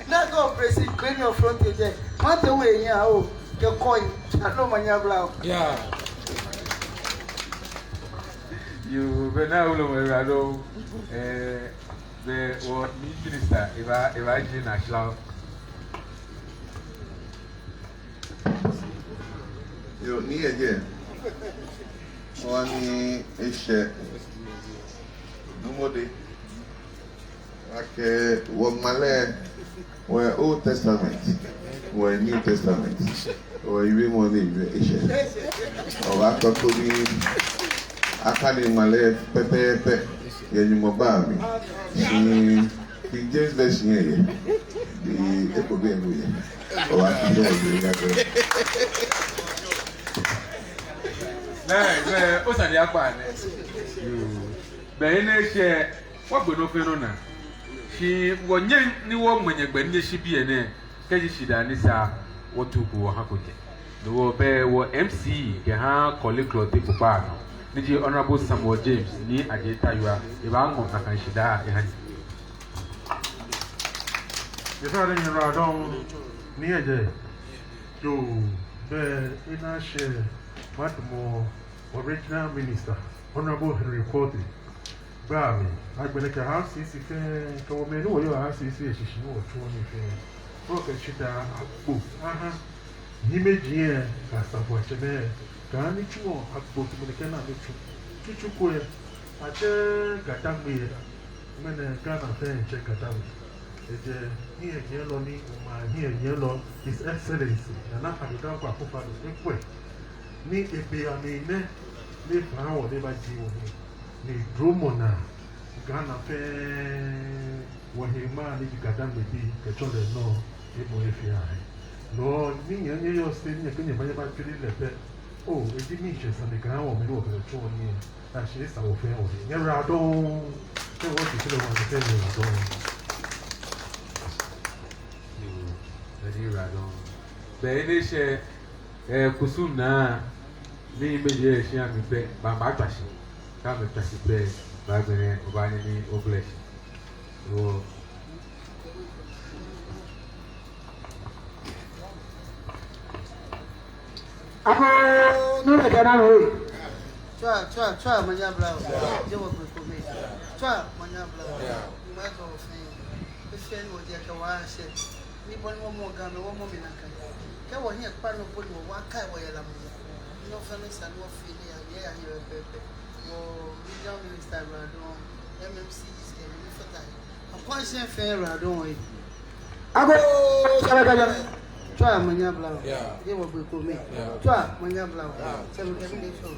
Ni akɛ operesi kpe ni ofronte jɛ. Mate wo enyɛ o. Kɛ kɔi. Aloo manyɛ abla o. Yeah. Yoo, bɛ naa wulɔmɔ ɛ aloo. Ɛɛ, bɛ wɔ mi minister, ebaa, ebaaje naa shla. Yoo, ni ejɛ. Wɔ ni eshɛ. Nuumo de. Akɛ wɔ ŋmalɛ, wɔ Old Testament, wɔ New Testament, wɔ iwe mɔ ni iwe eshɛ. Wɔbaakɔ koni akane ŋmalɛ pɛpɛɛpɛ yɛ Nyɔŋmɔ gbɛi amli. Shi King James Version yɛ. Ni eko bɛ enu yɛ. Wɔbaakɔ koni wɔbi nya kɛ. Nɛ, nɛ, osane akpa nɛ. Yoo. Bɛ enɛ shɛ, wɔgbe nɔ fɛɛ nɔ naa. Shi wɔnyɛ ni wɔŋmɛ nyɛ gbɛ ni nyɛshi biɛ nɛɛ, kɛji shidaa ni sa, wɔtu ko wɔha ko jɛ. Ni wɔbɛ wɔ M C kɛha Korle Klottey kpokpaa nɔ. Ni ji Honourable Samuel James Nii Adjei Tawia, ebaaŋɔ nakai shidaa eha nyɛ. Efeɔ dɛ nyɛ ra dɔŋ, ni ejɛ. Yoo, bɛ enɛ shɛ, madamɔ wɔ Regional Minister, Honourable Henry Quartey. Gbɛi amli, agbɛnɛ kɛ R C C fɛɛ, kɛ wɔmɛi ni wɔyɔɔ R C C eshishi ni wɔtsuɔ nii fɛɛ. Wɔkɛ shidaa agbo aha hiɛmɛiji ɛ kɛ asafoiatsɛmɛi, kɛ nitsuɔ agbo tamɔ nɛkɛ ni amɛtsu. Tsutsu ko ɛ, atsɛ Gadangme ɛ, ŋmɛnɛ Ghana fɛɛ miitsɛ Gadangme. Ejɛ hiɛnyiɛlɔ ni, wɔmaŋ hiɛnyiɛlɔ, His Excellency Nana Addo Dankwa Akufo-Addo ekwɛ ni ebe amli nɛ, ni ebaha wɔ, ni ebajie wɔhiɛ. Ni dromɔ naa, Ghana fɛɛ, wɔhe maŋ ni ji Gadangme bii, kɛtsɔ lɛ nɔ, emɔ efee ahe. Nɔ ni nyɛ, nyɛyɔse, ni nyɛkɛ nyɛba, nyɛbatsɔle lɛ pɛ. Oo, eji miishɛɛ sane kɛha wɔmɛi ni wɔkɛ lɛ tsuɔ nii. Ashi esa wɔ fɛɛ wɔhiɛ. Nyɛ ra dɔŋ. Kɛ wɔji kɛ lɛ wɔhiɛ kɛ nyɛ ra dɔŋ. Yoo, bɛ ni ra dɔŋ. Bɛ enɛ shɛ, ɛɛ, kusum naa, ni mɛi yɛ shia mli pɛ, baabatswa shi. Kɛ amɛtswa shi pɛ, baagbɛnɛ, obaanyɛ ni ogbele shi. Yoo. Agoo, nuu lɛ kɛ naa nɔ. Tswa, tswa, tswa, manyɛ abla o. Jeee wɔ gbɛ kome. Tswa, manyɛ abla o. Ŋmaa kɛ wɔ fɛɛ. Efee ni wɔji akɛ wɔshɛ. Ni bɔ ni wɔmɔ Gamɛi, wɔmɔ mli nakai. Kɛ wɔhiɛ kpa nɔ po ni wɔwa kai wɔyɛ lamɔ. Nɔ fɛɛ nɔ ni sa ni wɔfee ni ya, ya, ya, ya, pɛ, pɛ. Wɔ Regional Minister ra dɔŋ, M M Cs kɛ mɛi ni fata he. Akwashi fɛɛ ra dɔŋ ɛ. Agoo, sara ka jara. Tswa manyɛ abla o. Yeah. Jeee wɔ gbɛ kome. Yeah. Tswa manyɛ abla o. Yeah. Sɛbi kɛ mi de tsɔ.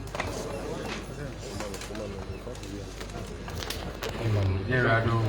Nyɛ ra dɔŋ.